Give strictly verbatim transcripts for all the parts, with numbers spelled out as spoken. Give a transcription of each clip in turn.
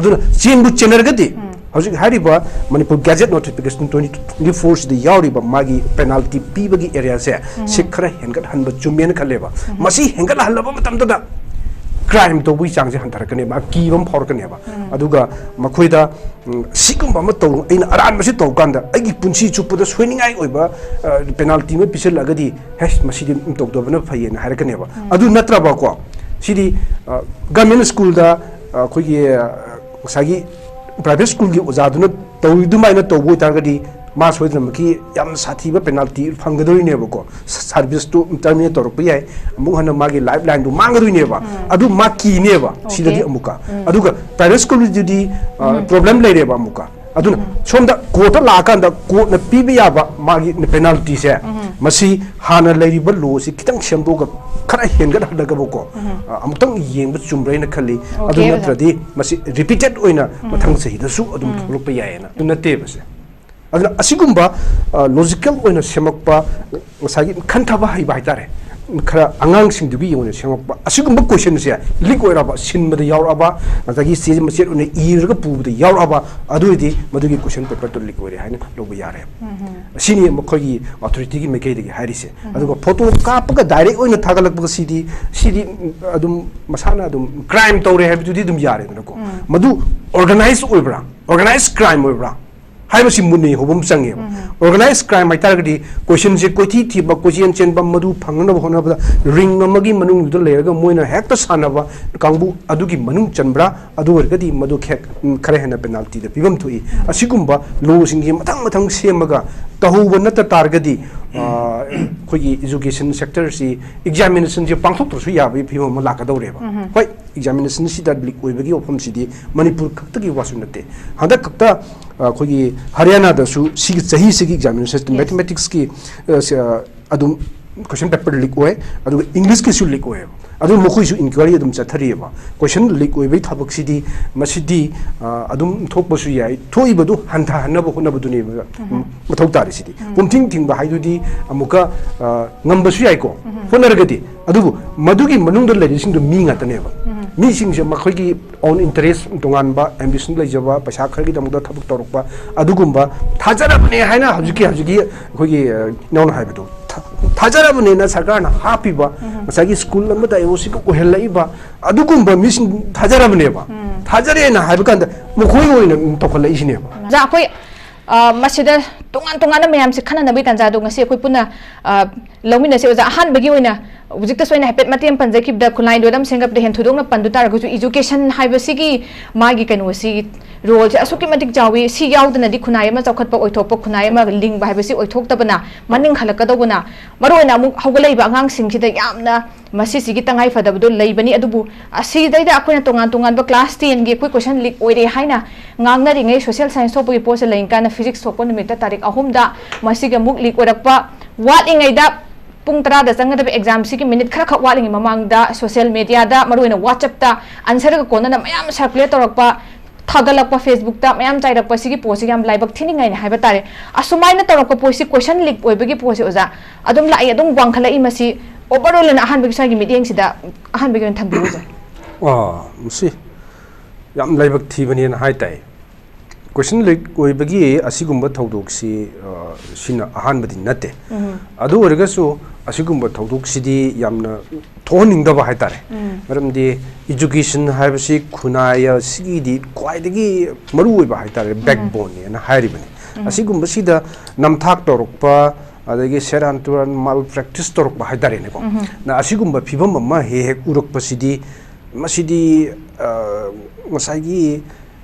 ꯑꯗꯨꯅ ꯆꯦꯟꯕꯨ ꯆꯦꯟꯅꯔꯒꯗꯤ ꯍꯧꯖꯤꯛ ꯍꯥꯏꯔꯤꯕ Manipur gazette notification twenty twenty ꯐꯣꯔꯁꯤꯗ ꯌꯥꯎꯔꯤꯕ ꯃꯥꯒꯤ ꯄꯦꯅꯥꯜꯇꯤ ꯄꯤꯕꯒꯤ ꯑꯦꯔꯤꯌꯥꯁꯦ ꯁꯤ ꯈꯔ ꯍꯦꯟꯒꯠꯍꯟꯕ ꯆꯨꯝꯃꯦꯅ ꯈꯜꯂꯦꯕ꯫ ꯃꯁꯤ ꯍꯦꯟꯒꯠꯍꯜꯂꯕ ꯃꯇꯝꯗꯨꯗ ꯀ꯭ꯔꯥꯏꯝ ꯇꯧꯕꯒꯤ ꯆꯥꯡꯁꯦ ꯍꯟꯊꯔꯛꯀꯅꯦꯕ, ꯑꯀꯤꯕ ꯑꯃ ꯐꯥꯎꯔꯛꯀꯅꯦꯕ꯫ ꯑꯗꯨꯒ ꯃꯈꯣꯏꯗ, ꯎꯝ, ꯁꯤꯒꯨꯝꯕ ꯑꯃ ꯇꯧ, ꯑꯩꯅ ꯑꯔꯥꯟꯕꯁꯤ ꯇꯧ ꯀꯥꯟꯗ ꯑꯩꯒꯤ ꯄꯨꯟꯁꯤ ꯆꯨꯞꯄꯗ ꯁꯣꯏꯅꯤꯡꯉꯥꯏ ꯑꯣꯏꯕ, ꯑ, ꯄꯦꯅꯥꯜꯇꯤ ꯑꯃ ꯄꯤꯁꯤꯜꯂꯛꯑꯒꯗꯤ, "ꯍꯦꯁ, ꯃꯁꯤꯗꯤ ꯇꯧꯗꯕꯅ ꯐꯩꯌꯦꯅ" ꯍꯥꯏꯔꯛꯀꯅꯦꯕ꯫ ꯑꯗꯨ ꯅꯠꯇ꯭ꯔꯕꯀꯣ, ꯁꯤꯗꯤ, ꯑ, ꯒꯚꯔꯟꯃꯦꯟꯠ ꯁ꯭ꯀꯨꯜꯗ, ꯑ, ꯑꯩꯈꯣꯏꯒꯤ, ꯑ, ꯉꯁꯥꯏꯒꯤ ꯄ꯭ꯔꯥꯏꯚꯦꯠ ꯁ꯭ꯀꯨꯜꯒꯤ ꯑꯣꯖꯥꯗꯨꯅ ꯇꯧꯔꯤꯗꯨꯃꯥꯏꯅ ꯇꯧꯕ ꯑꯣꯏꯇꯥꯔꯒꯗꯤ, ꯃꯥ ꯁꯣꯏꯗꯅꯃꯛꯀꯤ ꯌꯥꯝꯅ ꯁꯥꯊꯤꯕ ꯄꯦꯅꯥꯜꯇꯤ ꯐꯪꯒꯗꯣꯏꯅꯦꯕꯀꯣ꯫ ꯁ-, ꯁꯥꯔꯚꯤꯁꯇꯨ ꯇꯔꯃꯤꯅꯦꯠ ꯇꯧꯔꯛꯄ ꯌꯥꯏ, ꯑꯃꯨꯛ ꯍꯟꯅ ꯃꯥꯒꯤ ꯂꯥꯏꯐ ꯂꯥꯏꯟꯗꯨ ꯃꯥꯡꯒꯗꯣꯏꯅꯦꯕ꯫ ꯑꯗꯨ ꯃꯥ ꯀꯤꯅꯦꯕ ꯁꯤꯗꯗꯤ ꯑꯃꯨꯛꯀ꯫ ꯑꯗꯨꯒ ꯄ꯭ꯔꯥꯏꯚꯦꯠ ꯁ꯭ꯀꯨꯜꯗꯨꯗꯤ, ꯑ, ꯄ꯭ꯔꯣꯕ꯭ꯂꯦꯝ ꯂꯩꯔꯦꯕ ꯑꯃꯨꯛꯀ꯫ ꯑꯗꯨꯅ ꯁꯣꯝꯗ ꯀꯣꯔꯠꯇ ꯂꯥꯛꯑꯀꯥꯟꯗ ꯀꯣꯔꯠꯅ ꯄꯤꯕ ꯌꯥꯕ ꯃꯥꯒꯤ ꯄꯦꯅꯥꯜꯇꯤꯁꯦ, ꯃꯁꯤ ꯍꯥꯟꯅ ꯂꯩꯔꯤꯕ ꯂꯣꯁꯤ ꯈꯤꯇꯪ ꯁꯦꯝꯗꯣꯛꯑꯒ ꯈꯔ ꯍꯦꯟꯒꯠꯍꯜꯂꯒꯕꯀꯣ, ꯑ, ꯑꯃꯨꯛꯇꯪ ꯌꯦꯡꯕ ꯆꯨꯝꯕ꯭ꯔꯥ ꯍꯥꯏꯅ ꯈꯜꯂꯤ꯫ ꯑꯗꯨ ꯑꯣꯀꯦ, ꯑꯣꯖꯥ꯫ ꯅꯠꯇ꯭ꯔꯗꯤ ꯃꯁꯤ ꯔꯤꯄꯤꯇꯦꯠ ꯑꯣꯏꯅ ꯃꯊꯪ ꯆꯍꯤꯗꯁꯨ ꯑꯗꯨꯝ ꯊꯣꯛꯂꯛꯄ ꯌꯥꯏꯌꯦꯅ꯫ ꯑꯗꯨ ꯅꯠꯇꯦꯕ ꯁꯦ꯫ ꯑꯗꯨꯅ ꯑꯁꯤꯒꯨꯝꯕ, ꯑ, ꯂꯣꯖꯤꯀꯦꯜ ꯑꯣꯏꯅ ꯁꯦꯝꯃꯛꯄ, ꯉꯁꯥꯏꯒꯤ ꯈꯟꯊꯕ ꯍꯩꯕ ꯍꯥꯏꯇꯥꯔꯦ, ꯈꯔ ꯑꯉꯥꯡꯁꯤꯡꯗꯨꯒꯤ ꯑꯣꯏꯅ ꯁꯦꯝꯃꯛꯄ ꯑꯁꯤꯒꯨꯝꯕ ꯀꯣꯏꯁꯟꯁꯦ ꯂꯤꯛ ꯑꯣꯏꯔꯕ, ꯁꯤꯟꯕꯗ ꯌꯥꯎꯔꯛꯑꯕ, ꯅꯠꯇ꯭ꯔꯒ ꯆꯦ ꯃꯆꯦꯠ ꯑꯣꯏꯅ ꯏꯔꯒ ꯄꯨꯕꯗ ꯌꯥꯎꯔꯛꯑꯕ, ꯑꯗꯨ ꯑꯣꯏꯔꯗꯤ ꯃꯗꯨꯒꯤ ꯀꯣꯏꯁꯟ ꯄꯦꯄꯔꯗꯨ ꯂꯤꯛ ꯑꯣꯏꯔꯦ ꯍꯥꯏꯅ ꯂꯧꯕ ꯌꯥꯔꯦ꯫ ꯁꯤꯅꯤ ꯃꯈꯣꯏꯒꯤ ꯑꯣꯊꯣꯔꯤꯇꯤꯒꯤ ꯃꯥꯏꯀꯩꯗꯒꯤ ꯍꯥꯏꯔꯤꯁꯦ꯫ ꯑꯗꯨꯒ ꯐꯣꯇꯣ ꯀꯥꯞꯄꯒ ꯗꯥꯏꯔꯦꯛ ꯑꯣꯏꯅ ꯊꯥꯒꯠꯂꯛꯄꯒ ꯁꯤꯗꯤ, ꯁꯤꯗꯤ ꯑꯗꯨꯝ ꯃꯁꯥꯅ ꯑꯗꯨꯝ ꯀ꯭ꯔꯥꯏꯝ ꯇꯧꯔꯦ ꯍꯥꯏꯕꯗꯨꯗꯤ ꯑꯗꯨꯝ ꯌꯥꯔꯦꯗꯅꯀꯣ꯫ ꯃꯗꯨ ꯑꯣꯔꯒꯅꯥꯏꯖ ꯑꯣꯏꯕ꯭ꯔꯥ, ꯑꯣꯔꯒꯅꯥꯏꯖ ꯀ꯭ꯔꯥꯏꯝ ꯑꯣꯏꯕ꯭ꯔꯥ ꯍꯥꯏꯕꯁꯤ ꯃꯨꯟꯅ ꯌꯦꯡꯍꯧꯕ ꯑꯃ ꯆꯪꯉꯦꯕ꯫ ꯑꯣꯔꯒꯅꯥꯏꯖ ꯀ꯭ꯔꯥꯏꯝ ꯍꯥꯏꯇꯥꯔꯒꯗꯤ ꯀꯣꯏꯁꯟꯁꯦ ꯀꯣꯏꯊꯤ ꯊꯤꯕ, ꯀꯣꯏꯆꯦꯟ ꯆꯦꯟꯕ, ꯃꯗꯨ ꯐꯪꯅꯅꯕ ꯍꯣꯠꯅꯕꯗ ring ꯑꯃꯒꯤ ꯃꯅꯨꯡꯗꯨꯗ ꯂꯩꯔꯒ ꯃꯣꯏꯅ ꯍꯦꯛꯇ ꯁꯥꯟꯅꯕ ꯀꯥꯡꯕꯨ ꯑꯗꯨꯒꯤ ꯃꯅꯨꯡ ꯆꯟꯕ꯭ꯔꯥ? ꯑꯗꯨ ꯑꯣꯏꯔꯒꯗꯤ ꯃꯗꯨ ꯈꯦꯛ-, ꯎꯝ, ꯈꯔ ꯍꯦꯟꯅ ꯄꯦꯅꯥꯜꯇꯤꯗ ꯄꯤꯐꯝ ꯊꯣꯛꯏ꯫ ꯑꯁꯤꯒꯨꯝꯕ ꯂꯣꯁꯤꯡꯁꯦ ꯃꯊꯪ ꯃꯊꯪ ꯁꯦꯝꯃꯒ ꯇꯧꯍꯧꯕ ꯅꯠꯇ ꯇꯥꯔꯒꯗꯤ, ꯑ, ꯑꯩꯈꯣꯏꯒꯤ ꯏꯖꯨꯀꯦꯁꯟ ꯁꯦꯛꯇꯔꯁꯤ ꯑꯦꯛꯖꯥꯃꯤꯅꯦꯁꯟꯁꯦ ꯄꯥꯡꯊꯣꯛꯇ꯭ꯔꯁꯨ ꯌꯥꯕꯒꯤ ꯐꯤꯕꯝ ꯑꯃ ꯂꯥꯛꯀꯗꯧꯔꯦꯕ꯫ ꯍꯣꯏ, ꯑꯦꯛꯖꯥꯃꯤꯅꯦꯁꯟꯁꯤꯗ ꯂꯤꯛ ꯑꯣꯏꯕꯒꯤ ꯋꯥꯐꯝꯁꯤꯗꯤ ꯃꯅꯤꯄꯨꯔ ꯈꯛꯇꯒꯤ ꯋꯥꯁꯨ ꯅꯠꯇꯦ꯫ ꯍꯟꯗꯛ ꯈꯛꯇ, ꯑ, ꯑꯩꯈꯣꯏꯒꯤ ꯍꯔꯤꯌꯥꯅꯥꯗꯁꯨ ꯁꯤꯒꯤ ꯆꯍꯤꯁꯤꯒꯤ ꯑꯦꯛꯖꯥꯃꯤꯅꯦꯁꯟ, ꯌꯦꯁ꯫ ꯃꯦꯊꯃꯦꯇꯤꯛꯁꯀꯤ, ꯑ, ꯁ-, ꯑ, ꯑꯗꯨꯝ ꯀꯣꯏꯁꯟ ꯄꯦꯄꯔ ꯂꯤꯛ ꯑꯣꯏ, ꯑꯗꯨꯒ ꯏꯪꯂꯤꯁꯀꯤꯁꯨ ꯂꯤꯛ ꯑꯣꯏꯌꯦꯕ꯫ ꯑꯗꯨ ꯃꯈꯣꯏꯁꯨ ꯏꯟꯀ꯭ꯋꯥꯏꯔꯤ ꯑꯗꯨꯝ ꯆꯠꯊꯔꯤꯑꯕ꯫ ꯀꯣꯏꯁꯟ ꯂꯤꯛ ꯑꯣꯏꯕꯒꯤ ꯊꯕꯛꯁꯤꯗꯤ ꯃꯁꯤꯗꯤ ꯑ, ꯑꯗꯨꯝ ꯊꯣꯛꯄꯁꯨ ꯌꯥꯏ, ꯊꯣꯛꯏꯕꯗꯨ ꯍꯟꯊꯍꯟꯅꯕ ꯍꯣꯠꯅꯕꯗꯨꯅꯦꯕ ꯃꯊꯧ ꯇꯥꯔꯤꯁꯤꯗꯤ꯫ ꯄꯨꯝꯊꯤꯡ ꯊꯤꯡꯕ ꯍꯥꯏꯗꯨꯗꯤ ꯑꯃꯨꯛꯀ ꯑ, ꯉꯝꯕꯁꯨ ꯌꯥꯏꯀꯣ, ꯍꯣꯠꯅꯔꯒꯗꯤ꯫ ꯑꯗꯨꯕꯨ ꯃꯗꯨꯒꯤ ꯃꯅꯨꯡꯗ ꯂꯩꯔꯤꯁꯤꯡꯗꯨ ꯃꯤ ꯉꯥꯛꯇꯅꯦꯕ꯫ ꯃꯤꯁꯤꯡꯁꯦ ꯃꯈꯣꯏꯒꯤ ꯑꯣꯟ ꯏꯟꯇꯔꯦꯁ, ꯇꯣꯉꯥꯟꯕ ꯑꯦꯝꯕꯤꯁꯟ ꯂꯩꯖꯕ, ꯄꯩꯁꯥ ꯈꯔꯒꯤꯗꯃꯛꯇ ꯊꯕꯛ ꯇꯧꯔꯛꯄ, ꯑꯗꯨꯒꯨꯝꯕ ꯊꯥꯖꯔꯕꯅꯦ ꯍꯥꯏꯅ ꯍꯧꯖꯤꯛꯀꯤ, ꯍꯧꯖꯤꯛꯀꯤ ꯑꯩꯈꯣꯏꯒꯤ ꯑ, ꯏꯅꯥꯎꯅ ꯍꯥꯏꯕꯗꯣ ꯊꯥ-, ꯊꯥꯖꯔꯕꯅꯦꯅ ꯁꯔꯀꯥꯔꯅ ꯍꯥꯞꯄꯤꯕ ꯉꯁꯥꯏꯒꯤ ꯁ꯭ꯀꯨꯜ ꯑꯃꯗ ꯑꯦ ꯑꯣ ꯁꯤꯒ ꯑꯣꯏꯍꯜꯂꯛꯏꯕ ꯑꯗꯨꯒꯨꯝꯕ ꯃꯤꯁꯤꯡ ꯊꯥꯖꯔꯕꯅꯦꯕ꯫ ꯊꯥꯖꯔꯦꯅ ꯍꯥꯏꯕ ꯀꯥꯟꯗ ꯃꯈꯣꯏ ꯑꯣꯏꯅ ꯇꯧꯈꯠꯂꯛꯏꯁꯤꯅꯦꯕ꯫ ꯑꯣꯖꯥ, ꯑꯩꯈꯣꯏ, ꯑ, ꯃꯁꯤꯗ ꯇꯣꯉꯥꯟ ꯇꯣꯉꯥꯟꯕ ꯃꯌꯥꯝꯁꯦ ꯈꯟꯅꯅꯕꯒꯤ ꯇꯥꯟꯖꯥꯗꯣ ꯉꯁꯤ ꯑꯩꯈꯣꯏ ꯄꯨꯟꯅ, ꯑ, ꯂꯧꯃꯤꯟꯅꯁꯦ꯫ ꯑꯣꯖꯥ, ꯑꯍꯥꯟꯕꯒꯤ ꯑꯣꯏꯅ ꯍꯧꯖꯤꯛꯇꯁꯨ ꯑꯩꯅ ꯍꯥꯏꯐꯦꯠ ꯃꯇꯦꯛ ꯑꯃ ꯄꯟꯖꯈꯤꯕꯗ, ꯈꯨꯟꯅꯥꯏ ꯂꯣꯏꯔꯝ ꯁꯦꯝꯒꯠꯄꯗ ꯍꯦꯟ ꯊꯣꯏꯗꯣꯛꯅ ꯄꯟꯗꯨ ꯇꯥꯔꯒꯁꯨ, ꯏꯖꯨꯀꯦꯁꯟ ꯍꯥꯏꯕꯁꯤꯒꯤ ꯃꯥꯒꯤ ꯀꯩꯅꯣꯁꯤ, ꯔꯣꯜꯁꯦ ꯑꯁꯨꯛꯀꯤ ꯃꯇꯤꯛ ꯆꯥꯎꯏ꯫ ꯁꯤ ꯌꯥꯎꯗꯅꯗꯤ ꯈꯨꯟꯅꯥꯏ ꯑꯃ ꯆꯥꯎꯈꯠꯄ ꯑꯣꯏꯊꯣꯛꯄ, ꯈꯨꯟꯅꯥꯏ ꯑꯃ ꯂꯤꯡꯕ ꯍꯥꯏꯕꯁꯤ ꯑꯣꯏꯊꯣꯛꯇꯕꯅ, ꯃꯅꯤꯡ ꯍꯜꯂꯛꯀꯗꯧꯕꯅ, ꯃꯔꯨꯑꯣꯏꯅ ꯑꯃꯨꯛ ꯍꯧꯒꯠꯂꯛꯏꯕ ꯑꯉꯥꯡꯁꯤꯡꯁꯤꯗ ꯌꯥꯝꯅ ꯃꯁꯤꯁꯤꯒꯤ ꯇꯉꯥꯏ ꯐꯗꯕꯗꯣ ꯂꯩꯕꯅꯤ꯫ ꯑꯗꯨꯕꯨ ꯑꯁꯤꯗꯩꯗ ꯑꯩꯈꯣꯏꯅ ꯇꯣꯉꯥꯟ ꯇꯣꯉꯥꯟꯕ ꯀ꯭ꯂꯥꯁ ꯇꯦꯟꯒꯤ ꯑꯩꯈꯣꯏ ꯀꯣꯏꯁꯟ ꯂꯤꯛ ꯑꯣꯏꯔꯦ ꯍꯥꯏꯅ ꯉꯥꯡꯅꯔꯤꯉꯩ, ꯁꯣꯁꯤꯌꯦꯜ ꯁꯥꯏꯟꯁ ꯊꯣꯛꯄꯒꯤ ꯄꯣꯠꯁꯦ ꯂꯩꯔꯤꯀꯥꯟꯗ, ꯐꯤꯖꯤꯛꯁ ꯊꯣꯛꯄ ꯅꯨꯃꯤꯠꯇ ꯇꯥꯔꯤꯛ ꯑꯍꯨꯝꯗ ꯃꯁꯤꯒꯤ ꯑꯃꯨꯛ ꯂꯤꯛ ꯑꯣꯏꯔꯛꯄ ꯋꯥꯠꯂꯤꯉꯩꯗ, ꯄꯨꯡ ꯇꯔꯥꯗ ꯆꯪꯒꯗꯕ ꯑꯦꯛꯖꯥꯝꯁꯤꯒꯤ ꯃꯤꯅꯤꯠ ꯈꯔꯈꯛ ꯋꯥꯠꯂꯤꯉꯩ ꯃꯃꯥꯡꯗ ꯁꯣꯁꯤꯌꯦꯜ ꯃꯤꯗꯤꯌꯥꯗ, ꯃꯔꯨꯑꯣꯏꯅ WhatsApp-ꯇ ꯑꯟꯁꯔꯒ ꯀꯣꯟꯅꯅ ꯃꯌꯥꯝ ꯁꯔꯀꯨꯂꯦꯠ ꯇꯧꯔꯛꯄ, ꯊꯥꯒꯠꯂꯛꯄ, Facebook-ꯇ ꯃꯌꯥꯝ ꯆꯥꯏꯔꯛꯄ, ꯁꯤꯒꯤ ꯄꯣꯠꯁꯤ ꯌꯥꯝ ꯂꯥꯏꯕꯛ ꯊꯤꯅꯤꯡꯉꯥꯏꯅꯤ ꯍꯥꯏꯕ ꯇꯥꯔꯦ꯫ ꯑꯁꯨꯃꯥꯏꯅ ꯇꯧꯔꯛꯄ ꯄꯣꯠꯁꯤ, ꯀꯣꯏꯁꯟ ꯂꯤꯛ ꯑꯣꯏꯕꯒꯤ ꯄꯣꯠꯁꯤ, ꯑꯣꯖꯥ, ꯑꯗꯨꯝ ꯂꯥꯛꯏ, ꯑꯗꯨꯝ ꯋꯥꯡꯈꯠꯂꯛꯏ꯫ ꯃꯁꯤ overall ꯑꯣꯏꯅ ꯑꯍꯥꯟꯕꯒꯤ ꯁ꯭ꯋꯥꯏꯒꯤ ꯃꯤꯠꯌꯦꯡꯁꯤꯗ ꯑꯍꯥꯟꯕꯒꯤ ꯑꯣꯏꯅ ꯊꯝꯕꯤꯌꯨ, ꯑꯣꯖꯥ꯫ ꯑꯥ, ꯃꯁꯤ ꯌꯥꯝ ꯂꯥꯏꯕꯛ ꯊꯤꯕꯅꯦꯅ ꯍꯥꯏ ꯇꯥꯏ꯫ ꯀꯣꯏꯁꯟ ꯂꯤꯛ ꯑꯣꯏꯕꯒꯤ ꯑꯁꯤꯒꯨꯝꯕ ꯊꯧꯗꯣꯛꯁꯤ, ꯑ, ꯁꯤꯅ ꯑꯍꯥꯟꯕꯗꯤ ꯅꯠꯇꯦ꯫ ꯑꯗꯨ ꯑꯣꯏꯔꯒꯁꯨ ꯑꯁꯤꯒꯨꯝꯕ ꯊꯧꯗꯣꯛꯁꯤꯗꯤ ꯌꯥꯝꯅ ꯊꯣꯛꯍꯟꯅꯤꯡꯗꯕ ꯍꯥꯏꯇꯥꯔꯦ꯫ ꯃꯔꯝꯗꯤ ꯏꯖꯨꯀꯦꯁꯟ ꯍꯥꯏꯕꯁꯤ ꯈꯨꯟꯅꯥꯏ ꯑꯁꯤꯒꯤꯗꯤ ꯈ꯭ꯋꯥꯏꯗꯒꯤ ꯃꯔꯨꯑꯣꯏꯕ ꯍꯥꯏꯇꯥꯔꯦ, ꯕꯦꯛꯕꯣꯟꯅꯦꯅ ꯍꯥꯏꯔꯤꯕꯅꯤ꯫ ꯑꯁꯤꯒꯨꯝꯕꯁꯤꯗ ꯅꯝꯊꯥꯛ ꯇꯧꯔꯛꯄ, ꯑꯗꯒꯤ ꯁꯦꯔꯥꯟ ꯇꯨꯔꯥꯟ ꯃꯥꯜ ꯄ꯭ꯔꯦꯛꯇꯤꯁ ꯇꯧꯔꯛꯄ ꯍꯥꯏꯇꯥꯔꯦꯅꯦꯀꯣ꯫ ꯅ ꯑꯁꯤꯒꯨꯝꯕ ꯐꯤꯕꯝ ꯑꯃ ꯍꯦꯛ ꯍꯦꯛ ꯎꯔꯛꯄꯁꯤꯗꯤ, ꯃꯁꯤꯗꯤ, ꯑ, ꯉꯁꯥꯏꯒꯤ,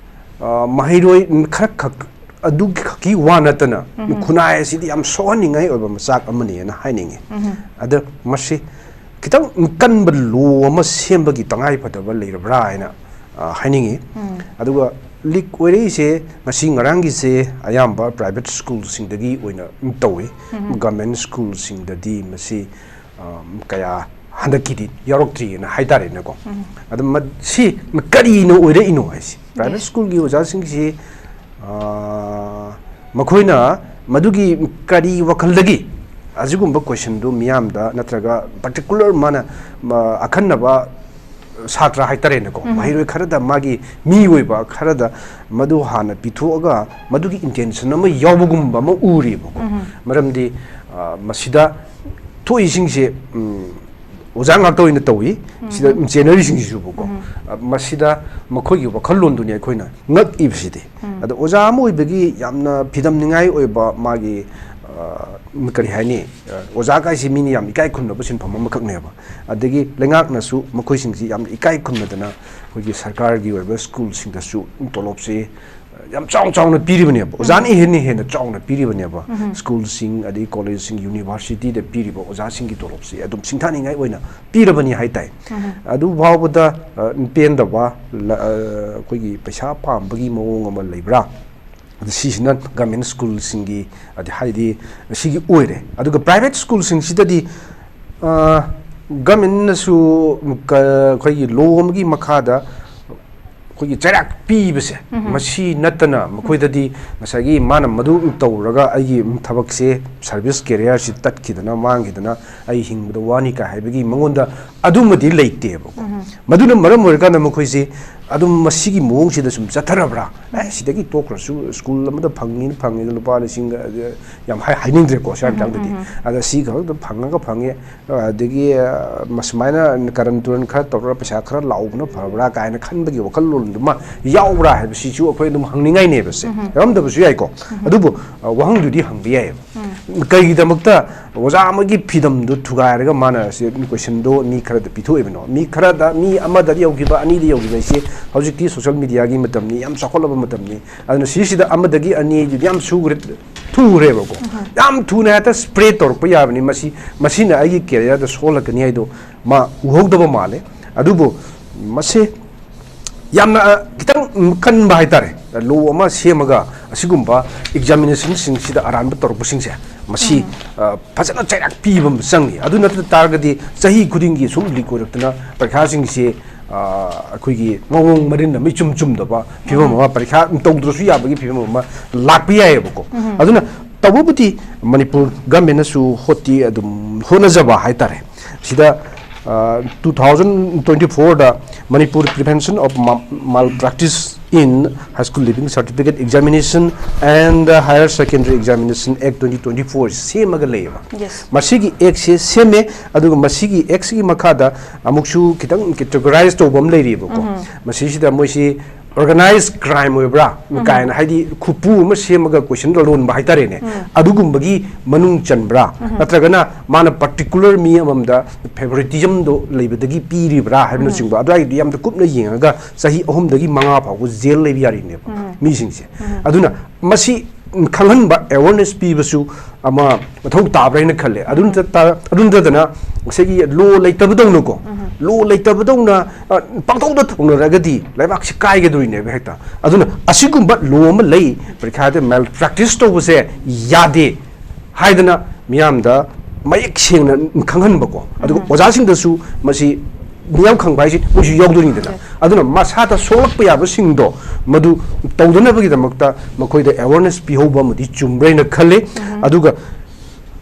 ꯑ, ꯃꯍꯩꯔꯣꯏ ꯈꯔ ꯈꯛ ꯑꯗꯨꯒꯤ ꯈꯛꯀꯤ ꯋꯥ ꯅꯠꯇꯅ, ꯈꯨꯟꯅꯥꯏ ꯑꯁꯤꯗꯤ ꯌꯥꯝ ꯁꯣꯛꯍꯟꯅꯤꯡꯉꯥꯏ ꯑꯣꯏꯕ ꯃꯆꯥꯛ ꯑꯃꯅꯦꯅ ꯍꯥꯏꯅꯤꯡꯉꯤ꯫ ꯑꯗ ꯃꯁꯤ ꯈꯤꯇꯪ ꯀꯟꯕ ꯂꯣ ꯑꯃ ꯁꯦꯝꯕꯒꯤ ꯇꯉꯥꯏ ꯐꯗꯕ ꯂꯩꯔꯕ꯭ꯔꯥ ꯍꯥꯏꯅ, ꯑ, ꯍꯥꯏꯅꯤꯡꯉꯤ꯫ ꯑꯗꯨꯒ ꯂꯤꯛ ꯑꯣꯏꯔꯛꯏꯁꯦ ꯉꯁꯤ ꯉꯔꯥꯡꯒꯤꯁꯦ ꯑꯌꯥꯝꯕ ꯄ꯭ꯔꯥꯏꯚꯦꯠ ꯁ꯭ꯀꯨꯜꯁꯤꯡꯗꯒꯤ ꯑꯣꯏꯅ ꯇꯧꯏ꯫ ꯒꯚꯔꯟꯃꯦꯟ ꯁ꯭ꯀꯨꯜꯁꯤꯡꯗꯗꯤ ꯃꯁꯤ, ꯑ, ꯀꯌꯥ ꯍꯟꯗꯛꯀꯤꯗꯤ ꯌꯥꯎꯔꯛꯇ꯭ꯔꯤꯑꯅ ꯍꯥꯏꯇꯥꯔꯦꯅꯦꯀꯣ꯫ ꯑꯗꯨ ꯃ-, ꯁꯤ ꯀꯔꯤꯅ ꯑꯣꯏꯔꯛꯏꯅꯣ ꯍꯥꯏꯁꯤ, ꯄ꯭ꯔꯥꯏꯚꯦꯠ ꯁ꯭ꯀꯨꯜꯒꯤ ꯑꯣꯖꯥꯁꯤꯡꯁꯤ, ꯑ, ꯃꯈꯣꯏꯅ ꯃꯗꯨꯒꯤ ꯀꯔꯤ ꯋꯥꯈꯜꯗꯒꯤ ꯑꯁꯤꯒꯨꯝꯕ ꯀꯣꯏꯁꯟꯗꯨ ꯃꯤꯌꯥꯝꯗ ꯅꯠꯇ꯭ꯔꯒ ꯄꯥꯔꯇꯤꯀꯨꯂꯔ ꯃꯥꯅ, ꯃ-, ꯑꯈꯟꯅꯕ ꯁꯥꯇ꯭ꯔ ꯍꯥꯏꯇꯥꯔꯦꯅꯦꯀꯣ, ꯃꯍꯩꯔꯣꯏ ꯈꯔꯗ ꯃꯥꯒꯤ ꯃꯤ ꯑꯣꯏꯕ ꯈꯔꯗ ꯃꯗꯨ ꯍꯥꯟꯅ ꯄꯤꯊꯣꯛꯑꯒ ꯃꯗꯨꯒꯤ ꯏꯟꯇꯦꯟꯁꯟ ꯑꯃ ꯌꯥꯎꯕꯒꯨꯝꯕ ꯑꯃ ꯎꯔꯤꯕꯀꯣ꯫ ꯃꯔꯝꯗꯤ, ꯑ, ꯃꯁꯤꯗ ꯊꯣꯛꯏꯁꯤꯡꯁꯦ, ꯎꯝ, ꯑꯣꯖꯥ ꯉꯥꯛꯇ ꯑꯣꯏꯅ ꯇꯧꯏ꯫ ꯁꯤꯗ ꯆꯦꯟꯅꯔꯤꯁꯤꯡꯁꯤꯁꯨꯕꯀꯣ, ꯑ, ꯃꯁꯤꯗ ꯃꯈꯣꯏꯒꯤ ꯋꯥꯈꯜꯂꯣꯟꯗꯨꯅꯤ ꯑꯩꯈꯣꯏꯅ ꯉꯛꯏꯕꯁꯤꯗꯤ꯫ ꯑꯗꯣ ꯑꯣꯖꯥ ꯑꯃ ꯑꯣꯏꯕꯒꯤ ꯌꯥꯝꯅ ꯐꯤꯗꯝꯅꯤꯡꯉꯥꯏ ꯑꯣꯏꯕ ꯃꯥꯒꯤ, ꯑ, ꯀꯔꯤ ꯍꯥꯏꯅꯤ, ꯑ, ꯑꯣꯖꯥ ꯀꯥꯏꯁꯤ ꯃꯤꯅ ꯌꯥꯝ ꯏꯀꯥꯏ ꯈꯨꯝꯅꯕ ꯁꯤꯟꯐꯝ ꯑꯃꯈꯛꯅꯦꯕ꯫ ꯑꯗꯒꯤ ꯂꯩꯉꯥꯛꯅꯁꯨ ꯃꯈꯣꯏꯁꯤꯡꯁꯤ ꯌꯥꯝꯅ ꯏꯀꯥꯏ ꯈꯨꯝꯅꯗꯅ ꯑꯩꯈꯣꯏꯒꯤ ꯁꯔꯀꯥꯔꯒꯤ ꯑꯣꯏꯕ ꯁ꯭ꯀꯨꯜꯁꯤꯡꯗꯁꯨ ꯇꯣꯂꯣꯞꯁꯤ ꯌꯥꯝ ꯆꯥꯎ ꯆꯥꯎꯅ ꯄꯤꯔꯤꯕꯅꯦꯕ, ꯑꯣꯖꯥꯅ ꯍꯦꯟꯅ ꯍꯦꯟꯅ ꯆꯥꯎꯅ ꯄꯤꯔꯤꯕꯅꯦꯕ꯫ ꯁ꯭ꯀꯨꯜꯁꯤꯡ ꯑꯗꯩ ꯀꯣꯂꯦꯖꯁꯤꯡ, ꯌꯨꯅꯤꯚꯔꯁꯤꯇꯤꯗ ꯄꯤꯔꯤꯕ ꯑꯣꯖꯥꯁꯤꯡꯒꯤ ꯇꯣꯂꯣꯞꯁꯤ ꯑꯗꯨꯝ ꯁꯤꯡꯊꯥꯅꯤꯡꯉꯥꯏ ꯑꯣꯏꯅ ꯄꯤꯔꯕꯅꯤ ꯍꯥꯏꯇꯥꯏ꯫ ꯑꯗꯨ ꯐꯥꯎꯕꯗ, ꯑ, ꯄꯦꯟꯗꯕ, ꯂ-, ꯑ, ꯑꯩꯈꯣꯏꯒꯤ ꯄꯩꯁꯥ ꯄꯥꯝꯕꯒꯤ ꯃꯑꯣꯡ ꯑꯃ ꯂꯩꯕ꯭ꯔꯥ? ꯑꯗ ꯁꯤꯁꯤꯅ ꯒꯃꯦꯟ ꯁ꯭ꯀꯨꯜꯁꯤꯡꯒꯤ ꯑꯗꯤ ꯍꯥꯏꯗꯤ ꯁꯤꯒꯤ ꯑꯣꯏꯔꯦ꯫ ꯑꯗꯨꯒ ꯄ꯭ꯔꯥꯏꯚꯦꯠ ꯁ꯭ꯀꯨꯜꯁꯤꯡꯁꯤꯗꯗꯤ, ꯑ, ꯒꯃꯦꯟꯅꯁꯨ ꯀ-, ꯑꯩꯈꯣꯏꯒꯤ ꯂꯣ ꯑꯃꯒꯤ ꯃꯈꯥꯗ ꯑꯩꯈꯣꯏꯒꯤ ꯆꯩꯔꯥꯛ ꯄꯤꯕꯁꯦ, ꯃꯁꯤ ꯅꯠꯇꯅ ꯃꯈꯣꯏꯗꯗꯤ ꯉꯁꯥꯏꯒꯤ ꯃꯥꯅ ꯃꯗꯨ ꯇꯧꯔꯒ ꯑꯩꯒꯤ ꯊꯕꯛꯁꯦ, ꯁꯔꯚꯤꯁ ꯀꯦꯔꯤꯌꯔꯁꯤ ꯇꯠꯈꯤꯗꯅ ꯃꯥꯡꯈꯤꯗꯅ ꯑꯩ ꯍꯤꯡꯕꯗ ꯋꯥꯅꯤ ꯀꯥꯏ ꯍꯥꯏꯕꯒꯤ ꯃꯉꯣꯟꯗ ꯑꯗꯨꯃꯗꯤ ꯂꯩꯇꯦꯕꯀꯣ꯫ ꯃꯗꯨꯅ ꯃꯔꯝ ꯑꯣꯏꯔꯀꯥꯟꯗ ꯃꯈꯣꯏꯁꯤ ꯑꯗꯨꯝ ꯃꯁꯤꯒꯤ ꯃꯑꯣꯡꯁꯤꯗ ꯁꯨꯝ ꯆꯠꯊꯔꯕ꯭ꯔꯥ? ꯑꯦ, ꯁꯤꯗꯒꯤ ꯇꯣꯛꯈ꯭ꯔꯁꯨ, ꯁ꯭ꯀꯨꯜ ꯑꯃꯗ ꯐꯪꯉꯤꯅ ꯐꯪꯉꯤꯗ ꯂꯨꯄꯥ ꯂꯤꯁꯤꯡ, ꯑ, ꯌꯥꯝ ꯍꯥꯏ-, ꯍꯥꯏꯅꯤꯡꯗ꯭ꯔꯦꯀꯣ, ꯁ꯭ꯋꯥꯏ ꯃꯇꯥꯡꯗꯗꯤ꯫ ꯑꯗ ꯁꯤ ꯈꯛꯇ ꯐꯪꯉꯒ ꯐꯪꯉꯦ, ꯑꯗꯒꯤ, ꯑ, ꯃꯁꯨꯃꯥꯏꯅ ꯀꯔꯟ ꯇꯨꯔꯟ ꯈꯔ ꯇꯧꯔꯒ ꯄꯩꯁꯥ ꯈꯔ ꯂꯥꯎꯕꯅ ꯐꯕ꯭ꯔꯥ ꯀꯥꯏꯅ ꯈꯟꯕꯒꯤ ꯋꯥꯈꯜꯂꯣꯟꯗꯨꯃ ꯌꯥꯎꯕ꯭ꯔꯥ ꯍꯥꯏꯕꯁꯤꯁꯨ ꯑꯩꯈꯣꯏ ꯑꯗꯨꯝ ꯍꯪꯅꯤꯡꯉꯥꯏꯅꯦꯕ ꯁꯦ꯫ ꯌꯥꯎꯔꯝꯗꯕꯁꯨ ꯌꯥꯏꯀꯣ꯫ ꯑꯗꯨꯕꯨ, ꯑ, ꯋꯥꯍꯪꯗꯨꯗꯤ ꯍꯪꯕ ꯌꯥꯏꯌꯦꯕ꯫ ꯀꯩꯒꯤꯗꯃꯛꯇ ꯑꯣꯖꯥ ꯑꯃꯒꯤ ꯐꯤꯗꯝꯗꯨ ꯊꯨꯒꯥꯏꯔꯒ ꯃꯥꯅ ꯁꯤ ꯀꯣꯏꯁꯟꯗꯣ ꯃꯤ ꯈꯔꯗ ꯄꯤꯊꯣꯛꯏꯕꯅꯣ? ꯃꯤ ꯈꯔꯗ, ꯃꯤ ꯑꯃꯗ ꯌꯧꯈꯤꯕ, ꯑꯅꯤꯗ ꯌꯧꯈꯤꯕ ꯍꯥꯏꯁꯤ ꯍꯧꯖꯤꯛꯇꯤ ꯁꯣꯁꯤꯌꯦꯜ ꯃꯤꯗꯤꯌꯥꯒꯤ ꯃꯇꯝꯅꯤ, ꯌꯥꯝ ꯆꯥꯎꯈꯠꯂꯕ ꯃꯇꯝꯅꯤ꯫ ꯑꯗꯨꯅ ꯁꯤꯁꯤꯗ ꯑꯃꯗꯒꯤ ꯑꯅꯤꯗꯨꯗꯤ ꯌꯥꯝ ꯁꯨꯈ꯭ꯔꯦ, ꯊꯨꯈ꯭ꯔꯦꯕꯀꯣ꯫ ꯌꯥꯝ ꯊꯨꯅ ꯍꯦꯛꯇ ꯁ꯭ꯄ꯭ꯔꯦꯗ ꯇꯧꯔꯛꯄ ꯌꯥꯕꯅꯤ꯫ ꯃꯁꯤ, ꯃꯁꯤꯅ ꯑꯩꯒꯤ ꯀꯦꯔꯤꯌꯔꯗ ꯁꯣꯛꯍꯜꯂꯛꯀꯅꯤ ꯍꯥꯏꯗꯣ ꯃꯥ ꯎꯍꯧꯗꯕ ꯃꯥꯜꯂꯦ꯫ ꯑꯗꯨꯕꯨ ꯃꯁꯤ ꯌꯥꯝꯅ, ꯑ, ꯈꯤꯇꯪ ꯀꯟꯕ ꯍꯥꯏꯇꯥꯔꯦ꯫ ꯂꯣ ꯑꯃ ꯁꯦꯝꯃꯒ ꯑꯁꯤꯒꯨꯝꯕ ꯑꯦꯛꯖꯥꯃꯤꯅꯦꯁꯟꯁꯤꯡꯁꯤꯗ ꯑꯔꯥꯟꯕ ꯇꯧꯔꯛꯄꯁꯤꯡꯁꯦ, ꯃꯁꯤ, ꯎꯝ꯫ ꯑ, ꯐꯖꯅ ꯆꯩꯔꯥꯛ ꯄꯤꯕ ꯑꯃ ꯆꯪꯉꯤ꯫ ꯑꯗꯨ ꯅꯠꯇ ꯇꯥꯔꯒꯗꯤ ꯆꯍꯤ ꯈꯨꯗꯤꯡꯒꯤ ꯁꯨꯝ ꯂꯤꯛ ꯑꯣꯏꯔꯛꯇꯅ ꯄꯔꯤꯈꯥꯁꯤꯡꯁꯦ, ꯑ, ꯑꯩꯈꯣꯏꯒꯤ ꯃꯑꯣꯡ ꯃꯔꯤꯟ ꯑꯃ ꯏꯆꯨꯝ ꯆꯨꯝꯗꯕ ꯐꯤꯕꯝ ꯎꯝ꯫ ꯑꯃ, ꯄꯔꯤꯈꯥ ꯇꯧꯗ꯭ꯔꯁꯨ ꯌꯥꯕꯒꯤ ꯐꯤꯕꯝ ꯑꯃ ꯂꯥꯛꯄ ꯌꯥꯏꯑꯕꯀꯣ꯫ ꯎꯝ꯫ ꯑꯗꯨꯅ ꯇꯧꯕꯕꯨꯗꯤ ꯃꯅꯤꯄꯨꯔ ꯒꯃꯦꯟꯅꯁꯨ ꯍꯣꯠꯇꯤ ꯑꯗꯨꯝ ꯍꯣꯠꯅꯖꯕ ꯍꯥꯏꯇꯥꯔꯦ꯫ ꯁꯤꯗ, ꯑ, two thousand twenty fourꯗ Manipur Prevention of Ma-, Malpractice in High School Leaving Certificate Examination and Higher Secondary Examination Act twenty twenty four ꯁꯦꯝꯃꯒ ꯂꯩꯌꯦꯕ꯫ Yes. ꯃꯁꯤꯒꯤ ꯑꯦꯛꯁꯦ ꯁꯦꯝꯃꯦ, ꯑꯗꯨꯒ ꯃꯁꯤꯒꯤ ꯑꯦꯛꯁꯤꯒꯤ ꯃꯈꯥꯗ ꯑꯃꯨꯛꯁꯨ ꯈꯤꯇꯪ ꯀꯦꯇꯦꯒꯣꯔꯥꯏꯁ ꯇꯧꯕ ꯑꯃ ꯂꯩꯔꯤꯕꯀꯣ꯫ ꯎꯝ꯫ ꯃꯁꯤꯁꯤꯗ ꯃꯣꯏꯁꯤ ꯑꯣꯔꯒꯅꯥꯏꯖ ꯀ꯭ꯔꯥꯏꯝ ꯑꯣꯏꯕ꯭ꯔꯥ ꯎꯝ꯫ ꯀꯥꯏꯅ, ꯍꯥꯏꯗꯤ ꯈꯨꯄꯨ ꯑꯃ ꯁꯦꯝꯃꯒ ꯀꯣꯏꯁꯟ ꯂꯣꯟꯕ ꯍꯥꯏꯇꯥꯔꯦꯅꯦ, ꯎꯝ꯫ ꯑꯗꯨꯒꯨꯝꯕꯒꯤ ꯃꯅꯨꯡ ꯆꯟꯕ꯭ꯔꯥ, ꯎꯝ꯫ ꯅꯠꯇ꯭ꯔꯒꯅ ꯃꯥꯅ ꯄꯥꯔꯇꯤꯀꯨꯂꯔ ꯃꯤ ꯑꯃꯃꯝꯗ ꯐꯦꯚꯣꯔꯤꯇꯤꯖꯝꯗꯣ ꯂꯩꯕꯗꯒꯤ ꯄꯤꯔꯤꯕ꯭ꯔꯥ ꯍꯥꯏꯕꯅꯆꯤꯡꯕ, ꯎꯝ꯫ ꯑꯗꯨꯋꯥꯏꯗꯨ ꯌꯥꯝꯅ ꯀꯨꯞꯅ ꯌꯦꯡꯉꯒ ꯆꯍꯤ ꯑꯍꯨꯝꯗꯒꯤ ꯃꯉꯥ ꯐꯥꯎꯕ ꯖꯦꯜ ꯂꯩꯕ ꯌꯥꯔꯤꯅꯦꯕ ꯎꯝ꯫ ꯃꯤꯁꯤꯡꯁꯦ꯫ ꯎꯝ꯫ ꯑꯗꯨꯅ ꯃꯁꯤ ꯈꯪꯍꯟꯕ, ꯑꯦꯋꯥꯔꯅꯦꯁ ꯄꯤꯕꯁꯨ ꯑꯃ ꯃꯊꯧ ꯇꯥꯕ꯭ꯔꯥ ꯍꯥꯏꯅ ꯈꯜꯂꯦ꯫ ꯑꯗꯨ ꯎꯝ꯫ ꯅꯠꯇ-, ꯑꯗꯨ ꯅꯠꯇꯗꯅ ꯉꯁꯥꯏꯒꯤ ꯂꯣ ꯂꯩꯇꯕꯗꯧꯅꯀꯣ, ꯎꯝ꯫ ꯂꯣ ꯂꯩꯇꯕꯗꯧꯅ, ꯑ, ꯄꯪꯇꯧꯗ ꯇꯧꯅꯔꯒꯗꯤ ꯂꯩꯕꯥꯛꯁꯤ ꯀꯥꯏꯒꯗꯣꯔꯤꯅꯦꯕ ꯍꯦꯛꯇ꯫ ꯑꯗꯨꯅ ꯑꯁꯤꯒꯨꯝꯕ ꯂꯣ ꯑꯃ ꯂꯩ, ꯄꯔꯤꯈꯥꯗ ꯃꯦꯜ ꯄ꯭ꯔꯦꯛꯇꯤꯁ ꯇꯧꯕꯁꯦ ꯌꯥꯗꯦ ꯍꯥꯏꯗꯅ ꯃꯤꯌꯥꯝꯗ ꯃꯌꯦꯛ ꯁꯦꯡꯅ ꯈꯪꯍꯟꯕꯀꯣ, ꯑꯗꯨꯒ ꯎꯝ꯫ ꯑꯣꯖꯥꯁꯤꯡꯗꯁꯨ ꯃꯁꯤ ꯃꯤꯌꯥꯝ ꯈꯪꯕ ꯍꯥꯏꯁꯤ ꯃꯣꯏꯁꯨ ꯌꯥꯎꯗꯣꯏꯅꯤꯗꯅ꯫ ꯌꯥꯏ꯫ ꯑꯗꯨꯅ ꯃꯁꯥꯗ ꯁꯣꯛꯂꯛꯄ ꯌꯥꯕꯁꯤꯡꯗꯣ ꯃꯗꯨ ꯇꯧꯗꯅꯕꯒꯤꯗꯃꯛꯇ ꯃꯈꯣꯏꯗ ꯑꯦꯋꯥꯔꯅꯦꯁ ꯄꯤꯍꯧꯕ ꯑꯃꯗꯤ ꯆꯨꯝꯕ꯭ꯔꯥ ꯍꯥꯏꯅ ꯈꯜꯂꯤ꯫ ꯎꯝ꯫ ꯑꯗꯨꯒ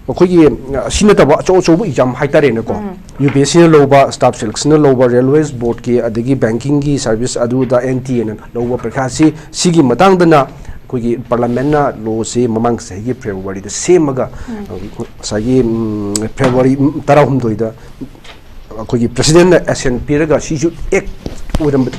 ꯑꯩꯈꯣꯏꯒꯤ, ꯑ, ꯁꯤ ꯅꯠꯇꯕ ꯑꯆꯧ ꯑꯆꯧꯕ ꯑꯦꯛꯖꯥꯝ ꯍꯥꯏꯇꯥꯔꯦꯅꯦꯀꯣ, ꯎꯝ꯫ ꯌꯨ ꯄꯤ ꯑꯦꯁ ꯁꯤꯅ ꯂꯧꯕ, ꯁ꯭ꯇꯥꯐ ꯁꯦꯂꯦꯛꯁꯟꯅ ꯂꯧꯕ, ꯔꯦꯜꯋꯦꯁ ꯕꯣꯔꯗꯀꯤ, ꯑꯗꯒꯤ ꯕꯦꯡꯀꯤꯡꯒꯤ ꯁꯥꯔꯚꯤꯁ, ꯑꯗꯨꯗ ꯑꯦꯟ ꯇꯤ ꯑꯦꯅ ꯂꯧꯕ ꯄꯔꯤꯈꯥꯁꯤ, ꯁꯤꯒꯤ ꯃꯇꯥꯡꯗꯅ ꯑꯩꯈꯣꯏꯒꯤ ꯄꯥꯔꯂꯥꯃꯦꯟꯅ ꯂꯣꯁꯤ ꯃꯃꯥꯡ ꯆꯍꯤꯒꯤ ꯐꯦꯕ꯭ꯔꯨꯋꯥꯔꯤꯗ ꯁꯦꯝꯃꯒ, ꯎꯝ꯫ ꯑ, ꯉꯁꯥꯏꯒꯤ, ꯎꯝ, ꯐꯦꯕ꯭ꯔꯨꯋꯥꯔꯤ, ꯎꯝ, ꯇꯔꯥꯍꯨꯝꯗꯣꯏꯗ ꯑꯩꯈꯣꯏꯒꯤ ꯄ꯭ꯔꯁꯤꯗꯦꯟꯅ ꯑꯦꯁꯦꯟ ꯄꯤꯔꯒ ꯁꯤꯁꯨ ꯑꯦꯛ ꯑꯣꯏꯔꯝꯕ,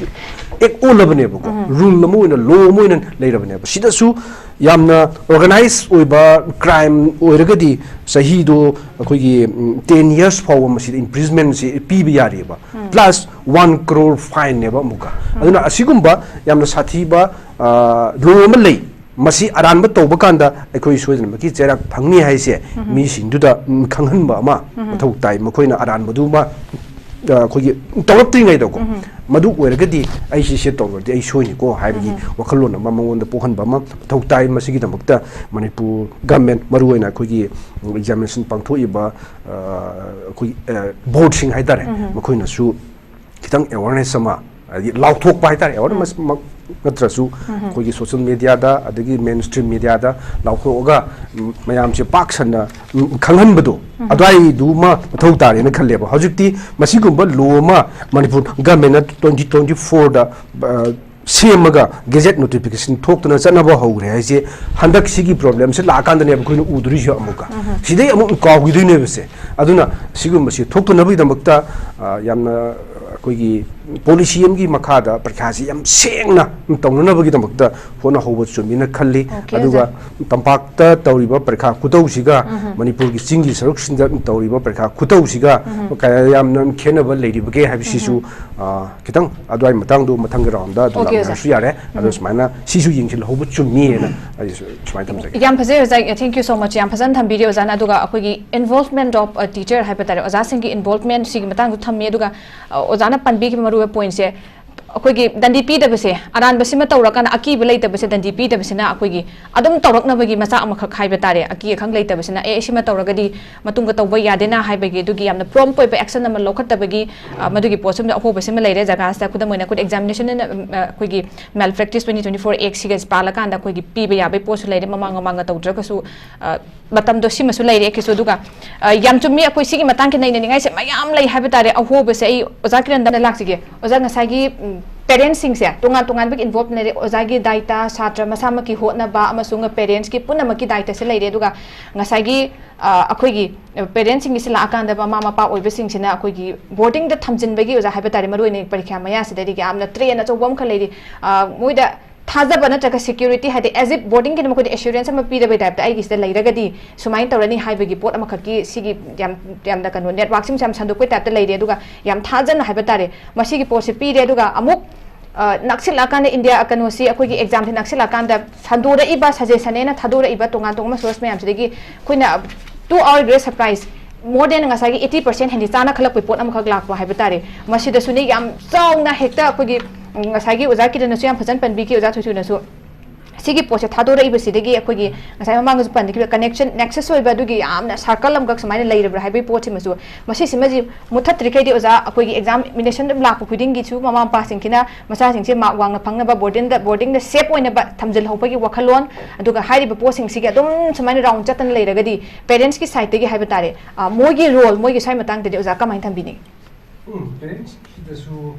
ꯑꯦꯛ ꯑꯣꯜꯂꯕꯅꯦꯕꯀꯣ, ꯎꯝ꯫ ꯔꯨꯜ ꯑꯃ ꯑꯣꯏꯅ, ꯂꯣ ꯑꯃ ꯑꯣꯏꯅ ꯂꯩꯔꯕꯅꯦꯕ꯫ ꯁꯤꯗꯁꯨ ꯌꯥꯝꯅ ꯑꯣꯔꯒꯅꯥꯏꯖ ꯑꯣꯏꯕ ꯀ꯭ꯔꯥꯏꯝ ꯑꯣꯏꯔꯒꯗꯤ ꯆꯍꯤꯗꯣ ꯑꯩꯈꯣꯏꯒꯤ, ꯎꯝ, ten years ꯐꯥꯎꯕ ꯃꯁꯤꯗ ꯏꯝꯄ꯭ꯔꯤꯖꯃꯦꯟꯁꯤ ꯄꯤꯕ ꯌꯥꯔꯤꯕ꯫ ꯎꯝ꯫ Plus one crore fineꯅꯦꯕ ꯑꯃꯨꯛꯀ꯫ ꯎꯝ꯫ ꯑꯗꯨꯅ ꯑꯁꯤꯒꯨꯝꯕ ꯌꯥꯝꯅ ꯁꯥꯊꯤꯕ, ꯑ, ꯂꯣ ꯑꯃ ꯂꯩ꯫ ꯃꯁꯤ ꯑꯔꯥꯟꯕ ꯇꯧꯕ ꯀꯥꯟꯗ ꯑꯩꯈꯣꯏ ꯁꯣꯏꯗꯅꯃꯛꯀꯤ ꯆꯩꯔꯥꯛ ꯐꯪꯅꯤ ꯍꯥꯏꯁꯦ ꯎꯝ꯫ ꯃꯤꯁꯤꯡꯗꯨꯗ, ꯎꯝ, ꯈꯪꯍꯟꯕ ꯑꯃ ꯎꯝ꯫ ꯃꯊꯧ ꯇꯥꯏ꯫ ꯃꯈꯣꯏꯅ ꯑꯔꯥꯟꯕꯗꯨꯃ ꯑ, ꯑꯩꯈꯣꯏꯒꯤ ꯇꯧꯔꯛꯇ꯭ꯔꯤꯉꯩꯗꯀꯣ, ꯃꯗꯨ ꯑꯣꯏꯔꯒꯗꯤ ꯑꯩ ꯁꯤ ꯁꯦ ꯇꯧꯔꯗꯤ ꯑꯩ ꯁꯣꯏꯅꯤꯀꯣ ꯍꯥꯏꯕꯒꯤ ꯋꯥꯈꯜꯂꯣꯟ ꯑꯃ ꯃꯉꯣꯟꯗ ꯄꯣꯛꯍꯟꯕ ꯑꯃ ꯃꯊꯧ ꯇꯥꯏ꯫ ꯃꯁꯤꯒꯤꯗꯃꯛꯇ ꯃꯅꯤꯄꯨꯔ ꯒꯃꯦꯟ, ꯃꯔꯨꯑꯣꯏꯅ ꯑꯩꯈꯣꯏꯒꯤ ꯑꯦꯛꯖꯥꯃꯤꯅꯦꯁꯟ ꯄꯥꯡꯊꯣꯛꯏꯕ, ꯑ, ꯑꯩꯈꯣꯏ, ꯑ, ꯕꯣꯔꯗꯁꯤꯡ ꯍꯥꯏꯇꯥꯔꯦ, ꯃꯈꯣꯏꯅꯁꯨ ꯈꯤꯇꯪ ꯑꯦꯋꯥꯔꯅꯦꯁ ꯑꯃ, ꯍꯥꯏꯗꯤ ꯂꯥꯎꯊꯣꯛꯄ ꯍꯥꯏꯇꯥꯔꯦ, ꯑꯦꯋꯥꯔꯅꯦꯁꯃꯛ ꯅꯠꯇ꯭ꯔꯁꯨ, ꯑꯩꯈꯣꯏꯒꯤ ꯁꯣꯁꯤꯌꯦꯜ ꯃꯦꯗꯤꯌꯥꯗ, ꯑꯗꯒꯤ ꯃꯦꯟ ꯁ꯭ꯇ꯭ꯔꯤꯝ ꯃꯦꯗꯤꯌꯥꯗ ꯂꯥꯎꯊꯣꯛꯑꯒ, ꯎꯝ, ꯃꯌꯥꯝꯁꯦ ꯄꯥꯛ ꯁꯟꯅ, ꯎꯝ, ꯈꯪꯍꯟꯕꯗꯣ, ꯑꯗꯨꯋꯥꯏꯗꯨꯃ ꯃꯊꯧ ꯇꯥꯔꯦꯅ ꯈꯜꯂꯦꯕ꯫ ꯍꯧꯖꯤꯛꯇꯤ ꯃꯁꯤꯒꯨꯝꯕ ꯂꯣ ꯑꯃ ꯃꯅꯤꯄꯨꯔ ꯒꯃꯦꯟꯅ ꯇ꯭ꯋꯦꯟꯇꯤ ꯇ꯭ꯋꯦꯟꯇꯤ ꯐꯣꯔꯗ, ꯑ, ꯁꯦꯝꯃꯒ ꯒꯦꯖꯦꯠ ꯅꯣꯇꯤꯐꯤꯀꯦꯁꯟ ꯊꯣꯛꯇꯅ ꯆꯠꯅꯕ ꯍꯧꯈ꯭ꯔꯦ ꯍꯥꯏꯁꯦ, ꯍꯟꯗꯛ ꯁꯤꯒꯤ ꯄ꯭ꯔꯣꯕ꯭ꯂꯦꯝꯁꯦ ꯂꯥꯛꯑꯀꯥꯟꯗꯅꯦꯕ ꯑꯩꯈꯣꯏꯅ ꯎꯗꯣꯔꯤꯁꯦ ꯑꯃꯨꯛꯀ꯫ ꯁꯤꯗꯩ ꯑꯃꯨꯛ ꯀꯥꯎꯈꯤꯗꯣꯏꯅꯦꯕꯁꯦ꯫ ꯑꯗꯨꯅ ꯁꯤꯒꯨꯝꯕꯁꯤ ꯊꯣꯛꯇꯅꯕꯒꯤꯗꯃꯛꯇ, ꯑ, ꯌꯥꯝꯅ ꯑꯩꯈꯣꯏꯒꯤ ꯄꯣꯂꯤꯁꯤ ꯑꯃꯒꯤ ꯃꯈꯥꯗ ꯄꯔꯤꯈꯥꯁꯤ ꯌꯥꯝ ꯁꯦꯡꯅ ꯇꯧꯅꯅꯕꯒꯤꯗꯃꯛꯇ ꯍꯣꯠꯅꯍꯧꯕ ꯆꯨꯝꯃꯤꯅ ꯈꯜꯂꯤ꯫ Okay, ꯑꯗꯨꯒ ꯑꯣꯖꯥ꯫ ꯇꯝꯄꯥꯛꯇ ꯇꯧꯔꯤꯕ ꯄꯔꯤꯈꯥ ꯈꯨꯇꯧꯁꯤꯒ ꯃꯅꯤꯄꯨꯔꯒꯤ ꯆꯤꯡꯒꯤ ꯁꯔꯨꯛꯁꯤꯡꯗ ꯇꯧꯔꯤꯕ ꯄꯔꯤꯈꯥ ꯈꯨꯇꯧꯁꯤꯒ ꯀꯌꯥ ꯌꯥꯝꯅ ꯈꯦꯠꯅꯕ ꯂꯩꯔꯤꯕꯒꯦ ꯍꯥꯏꯕꯁꯤꯁꯨ, ꯑ, ꯈꯤꯇꯪ ꯑꯗꯨꯋꯥꯏ ꯃꯇꯥꯡꯗꯣ ꯃꯊꯪꯒꯤ ꯔꯥꯎꯟꯗ ꯑꯗꯨ Okay, ꯑꯣꯖꯥ꯫ ꯂꯥꯛꯅꯔꯁꯨ ꯌꯥꯔꯦ꯫ ꯑꯗꯣ ꯁꯨꯃꯥꯏꯅ ꯁꯤꯁꯨ ꯌꯦꯡꯁꯤꯜꯍꯧꯕ ꯆꯨꯝꯃꯤꯅ ꯑꯩꯁꯨ ꯁꯨꯃꯥꯏꯅ ꯊꯝꯖꯒꯦ꯫ ꯌꯥꯝ ꯐꯖꯩ ꯑꯣꯖꯥ, thank you so much, ꯌꯥꯝ ꯐꯖꯅ ꯊꯝꯕꯤꯔꯦ ꯑꯣꯖꯥꯅ꯫ ꯑꯗꯨꯒ ꯑꯩꯈꯣꯏꯒꯤ involvement of a teacher ꯍꯥꯏꯕ ꯇꯥꯔꯦ, ꯑꯣꯖꯥꯁꯤꯡꯒꯤ involvement ꯁꯤꯒꯤ ꯃꯇꯥꯡꯗ ꯊꯝꯃꯤ꯫ ꯑꯗꯨꯒ, ꯑ, ꯑꯣꯖꯥꯅ ꯄꯟꯕꯤꯈꯤꯕ ꯃꯔꯨꯑꯣꯏꯕ ꯄꯣꯏꯟꯠꯁꯦ, ꯑꯩꯈꯣꯏꯒꯤ ꯗꯟꯗꯤ ꯄꯤꯗꯕꯁꯦ, ꯑꯔꯥꯟꯕꯁꯤꯃ ꯇꯧꯔꯀꯥꯟꯗ ꯑꯀꯤꯕ ꯂꯩꯇꯕꯁꯦ, ꯗꯟꯗꯤ ꯄꯤꯗꯕꯁꯤꯅ ꯑꯩꯈꯣꯏꯒꯤ ꯑꯗꯨꯝ ꯇꯧꯔꯛꯅꯕꯒꯤ ꯃꯆꯥꯛ ꯑꯃꯈꯛ ꯍꯥꯏꯕ ꯇꯥꯔꯦ꯫ ꯑꯀꯤ ꯑꯈꯪ ꯂꯩꯇꯕꯁꯤꯅ, "ꯑꯦ, ꯁꯤꯃ ꯇꯧꯔꯒꯗꯤ ꯃꯇꯨꯡꯗ ꯇꯧꯕ ꯌꯥꯗꯦꯅ" ꯍꯥꯏꯕꯒꯤ ꯑꯗꯨꯒꯤ ꯌꯥꯝꯅ ꯄ꯭ꯔꯣꯝ ꯑꯣꯏꯕ ꯑꯦꯛꯁꯟ ꯑꯃ ꯂꯧꯈꯠꯇꯕꯒꯤ, ꯑ, ꯃꯗꯨꯒꯤ ꯄꯣꯠꯁꯤꯃ ꯑꯍꯣꯕꯁꯤꯃ ꯂꯩꯔꯦ꯫ ꯖꯒꯥꯁꯤꯗ ꯈꯨꯗꯝ ꯑꯣꯏꯅ ꯑꯩꯈꯣꯏ ꯑꯦꯛꯖꯥꯃꯤꯅꯦꯁꯟ ꯑꯩꯈꯣꯏꯒꯤ ꯃꯦꯜ ꯄ꯭ꯔꯦꯛꯇꯤꯁ ꯇ꯭ꯋꯦꯟꯇꯤ ꯇ꯭ꯋꯦꯟꯇꯤ ꯐꯣꯔ ꯑꯦꯛꯁꯤꯒ ꯄꯥꯜꯂꯀꯥꯟꯗ ꯑꯩꯈꯣꯏꯒꯤ ꯄꯤꯕ ꯌꯥꯕꯒꯤ ꯄꯣꯠꯁꯨ ꯂꯩꯔꯦ꯫ ꯃꯃꯥꯡ ꯃꯃꯥꯡꯒ ꯇꯧꯗ꯭ꯔꯒꯁꯨ, ꯑ, ꯃꯇꯝꯗꯣ ꯁꯤꯃꯁꯨ ꯂꯩꯔꯦ ꯀꯩꯁꯨ꯫ ꯑꯗꯨꯒ, ꯑ, ꯌꯥꯝ ꯆꯨꯝꯃꯤ, ꯑꯩꯈꯣꯏ ꯁꯤꯒꯤ ꯃꯇꯥꯡꯒꯤ ꯅꯩꯅꯅꯤꯡꯉꯥꯏꯁꯦ ꯃꯌꯥꯝ ꯂꯩ ꯍꯥꯏꯕ ꯇꯥꯔꯦ꯫ ꯑꯍꯣꯕꯁꯦ ꯑꯩ ꯑꯣꯖꯥ ꯀꯤꯔꯟꯗꯅ ꯂꯥꯛꯆꯒꯦ꯫ ꯑꯣꯖꯥ, ꯉꯁꯥꯏꯒꯤ, ꯎꯝ, ꯄꯦꯔꯦꯟꯁꯁꯤꯡꯁꯦ ꯇꯣꯉꯥꯟ ꯇꯣꯉꯥꯟꯕꯒꯤ ꯏꯟꯚꯣꯜꯕ ꯂꯩꯔꯦ꯫ ꯑꯣꯖꯥꯒꯤ ꯗꯥꯏꯇ, ꯁꯥꯇ꯭ꯔ ꯃꯁꯥꯃꯛꯀꯤ ꯍꯣꯠꯅꯕ ꯑꯃꯁꯨꯡ ꯄꯦꯔꯦꯟꯁꯀꯤ ꯄꯨꯝꯅꯃꯛꯀꯤ ꯗꯥꯏꯇꯁꯦ ꯂꯩꯔꯦ꯫ ꯑꯗꯨꯒ ꯉꯁꯥꯏꯒꯤ, ꯑ, ꯑꯩꯈꯣꯏꯒꯤ, ꯑ, ꯄꯦꯔꯦꯟꯁꯁꯤꯡꯒꯤꯁꯤ ꯂꯥꯛꯑꯀꯥꯟꯗ ꯃꯃꯥ ꯃꯄꯥ ꯑꯣꯏꯕꯁꯤꯡꯁꯤꯅ ꯑꯩꯈꯣꯏꯒꯤ ꯕꯣꯔꯗꯤꯡꯗ ꯊꯝꯖꯤꯟꯕꯒꯤ, ꯑꯣꯖꯥ, ꯍꯥꯏꯕ ꯇꯥꯔꯦ, ꯃꯔꯨꯑꯣꯏꯅ ꯄꯔꯤꯈ꯭ꯌꯥ ꯃꯌꯥꯁꯤꯗꯗꯤ ꯌꯥꯝꯅ ꯇ꯭ꯔꯦꯟ ꯑꯆꯧꯕ ꯑꯃꯈꯛ ꯂꯩꯔꯤ꯫ ꯑ, ꯃꯣꯏꯗ ꯊꯥꯖꯕ ꯅꯠꯇ꯭ꯔꯒ ꯁꯦꯀ꯭ꯌꯨꯔꯤꯇꯤ, ꯍꯥꯏꯗꯤ as if ꯕꯣꯔꯗꯤꯡꯒꯤꯗꯤ ꯃꯈꯣꯏꯗ ꯑꯦꯁꯨꯔꯦꯟꯁ ꯑꯃ ꯄꯤꯗꯕꯩ ꯇꯥꯏꯞꯇ, "ꯑꯩꯒꯤꯁꯤꯗ ꯂꯩꯔꯒꯗꯤ ꯁꯨꯃꯥꯏꯅ ꯇꯧꯔꯅꯤ" ꯍꯥꯏꯕꯒꯤ ꯄꯣꯠ ꯑꯃꯈꯛꯀꯤ ꯁꯤꯒꯤ ꯌꯥꯝ, ꯌꯥꯝꯅ ꯀꯩꯅꯣ, ꯅꯦꯠꯋꯥꯔꯛꯁꯤꯡꯁꯦ ꯌꯥꯝ ꯁꯟꯗꯣꯛꯄꯩ ꯇꯥꯏꯞꯇ ꯂꯩꯔꯦ꯫ ꯑꯗꯨꯒ ꯌꯥꯝ ꯊꯥꯖꯅ ꯍꯥꯏꯕ ꯇꯥꯔꯦ ꯃꯁꯤꯒꯤ ꯄꯣꯠꯁꯦ ꯄꯤꯔꯦ꯫ ꯑꯗꯨꯒ ꯑꯃꯨꯛ, ꯑ, ꯅꯛꯁꯤꯜꯂꯛꯑꯀꯥꯟꯗ ꯏꯟꯗꯤꯌꯥ ꯀꯩꯅꯣꯁꯤ, ꯑꯩꯈꯣꯏꯒꯤ ꯑꯦꯛꯖꯥꯝꯁꯤ ꯅꯛꯁꯤꯜꯂꯛꯑꯀꯥꯟꯗ ꯁꯟꯗꯣꯔꯛꯏꯕ ꯁꯖꯦꯁꯟꯅꯦꯅ ꯊꯥꯗꯣꯔꯛꯏꯕ ꯇꯣꯉꯥꯟ ꯇꯣꯉꯥꯟꯕ ꯁꯣꯔꯁ ꯃꯌꯥꯝꯁꯤꯗꯒꯤ ꯑꯩꯈꯣꯏꯅ to our great surprise more than ꯉꯁꯥꯏꯒꯤ eighty percent ꯍꯦꯟꯗꯤ ꯆꯥꯅ ꯈꯜꯂꯛꯄꯒꯤ ꯄꯣꯠ ꯑꯃꯈꯛ ꯂꯥꯛꯄ ꯍꯥꯏꯕ ꯇꯥꯔꯦ꯫ ꯃꯁꯤꯗꯁꯨꯅꯦ ꯌꯥꯝ ꯆꯥꯎꯅ ꯍꯦꯛꯇ ꯑꯩꯈꯣꯏꯒꯤ, ꯎꯝ, ꯉꯁꯥꯏꯒꯤ ꯑꯣꯖꯥ ꯀꯤꯔꯟꯅꯁꯨ ꯌꯥꯝ ꯐꯖꯅ ꯄꯟꯕꯤꯈꯤ, ꯑꯣꯖꯥ ꯊꯣꯏꯊꯣꯏꯅꯁꯨ꯫ ꯁꯤꯒꯤ ꯄꯣꯠꯁꯦ ꯊꯥꯗꯣꯔꯛꯏꯕꯁꯤꯗꯒꯤ ꯑꯩꯈꯣꯏꯒꯤ ꯉꯁꯥꯏ ꯃꯃꯥꯡꯗꯁꯨ ꯄꯟꯈꯤꯕ connection, nexus ꯑꯣꯏꯕ ꯑꯗꯨꯒꯤ ꯌꯥꯝꯅ circle ꯑꯃꯈꯛ ꯁꯨꯃꯥꯏꯅ ꯂꯩꯔꯕ꯭ꯔꯥ ꯍꯥꯏꯕꯒꯤ ꯄꯣꯠꯁꯤꯃꯁꯨ, ꯃꯁꯤꯁꯤꯃꯁꯤ ꯃꯨꯠꯊꯠꯇ꯭ꯔꯤꯈꯩꯗꯤ ꯑꯣꯖꯥ ꯑꯩꯈꯣꯏꯒꯤ examination ꯑꯗꯨꯝ ꯂꯥꯛꯄ ꯈꯨꯗꯤꯡꯒꯤꯁꯨ ꯃꯃꯥ ꯃꯄꯥꯁꯤꯡꯁꯤꯅ ꯃꯆꯥꯁꯤꯡꯁꯦ mark ꯋꯥꯡꯅ ꯐꯪꯅꯕ, boardingꯗ, boardingꯗ safe ꯑꯣꯏꯅꯕ ꯊꯝꯖꯤꯜꯍꯧꯕꯒꯤ ꯋꯥꯈꯜꯂꯣꯟ, ꯑꯗꯨꯒ ꯍꯥꯏꯔꯤꯕ ꯄꯣꯠꯁꯤꯡꯁꯤꯒꯤ ꯑꯗꯨꯝ ꯁꯨꯃꯥꯏꯅ round ꯆꯠꯇꯅ ꯂꯩꯔꯒꯗꯤ parentsꯀꯤ sideꯇꯒꯤ ꯍꯥꯏꯕ ꯇꯥꯔꯦ, ꯑ, ꯃꯣꯏꯒꯤ role, ꯃꯣꯏꯒꯤ ꯁ꯭ꯋꯥꯏ ꯃꯇꯥꯡꯗꯗꯤ ꯑꯣꯖꯥ ꯀꯃꯥꯏꯅ ꯊꯝꯕꯤꯅꯤꯡꯉꯤ? ꯎꯝ, parentsꯀꯤꯗꯁꯨ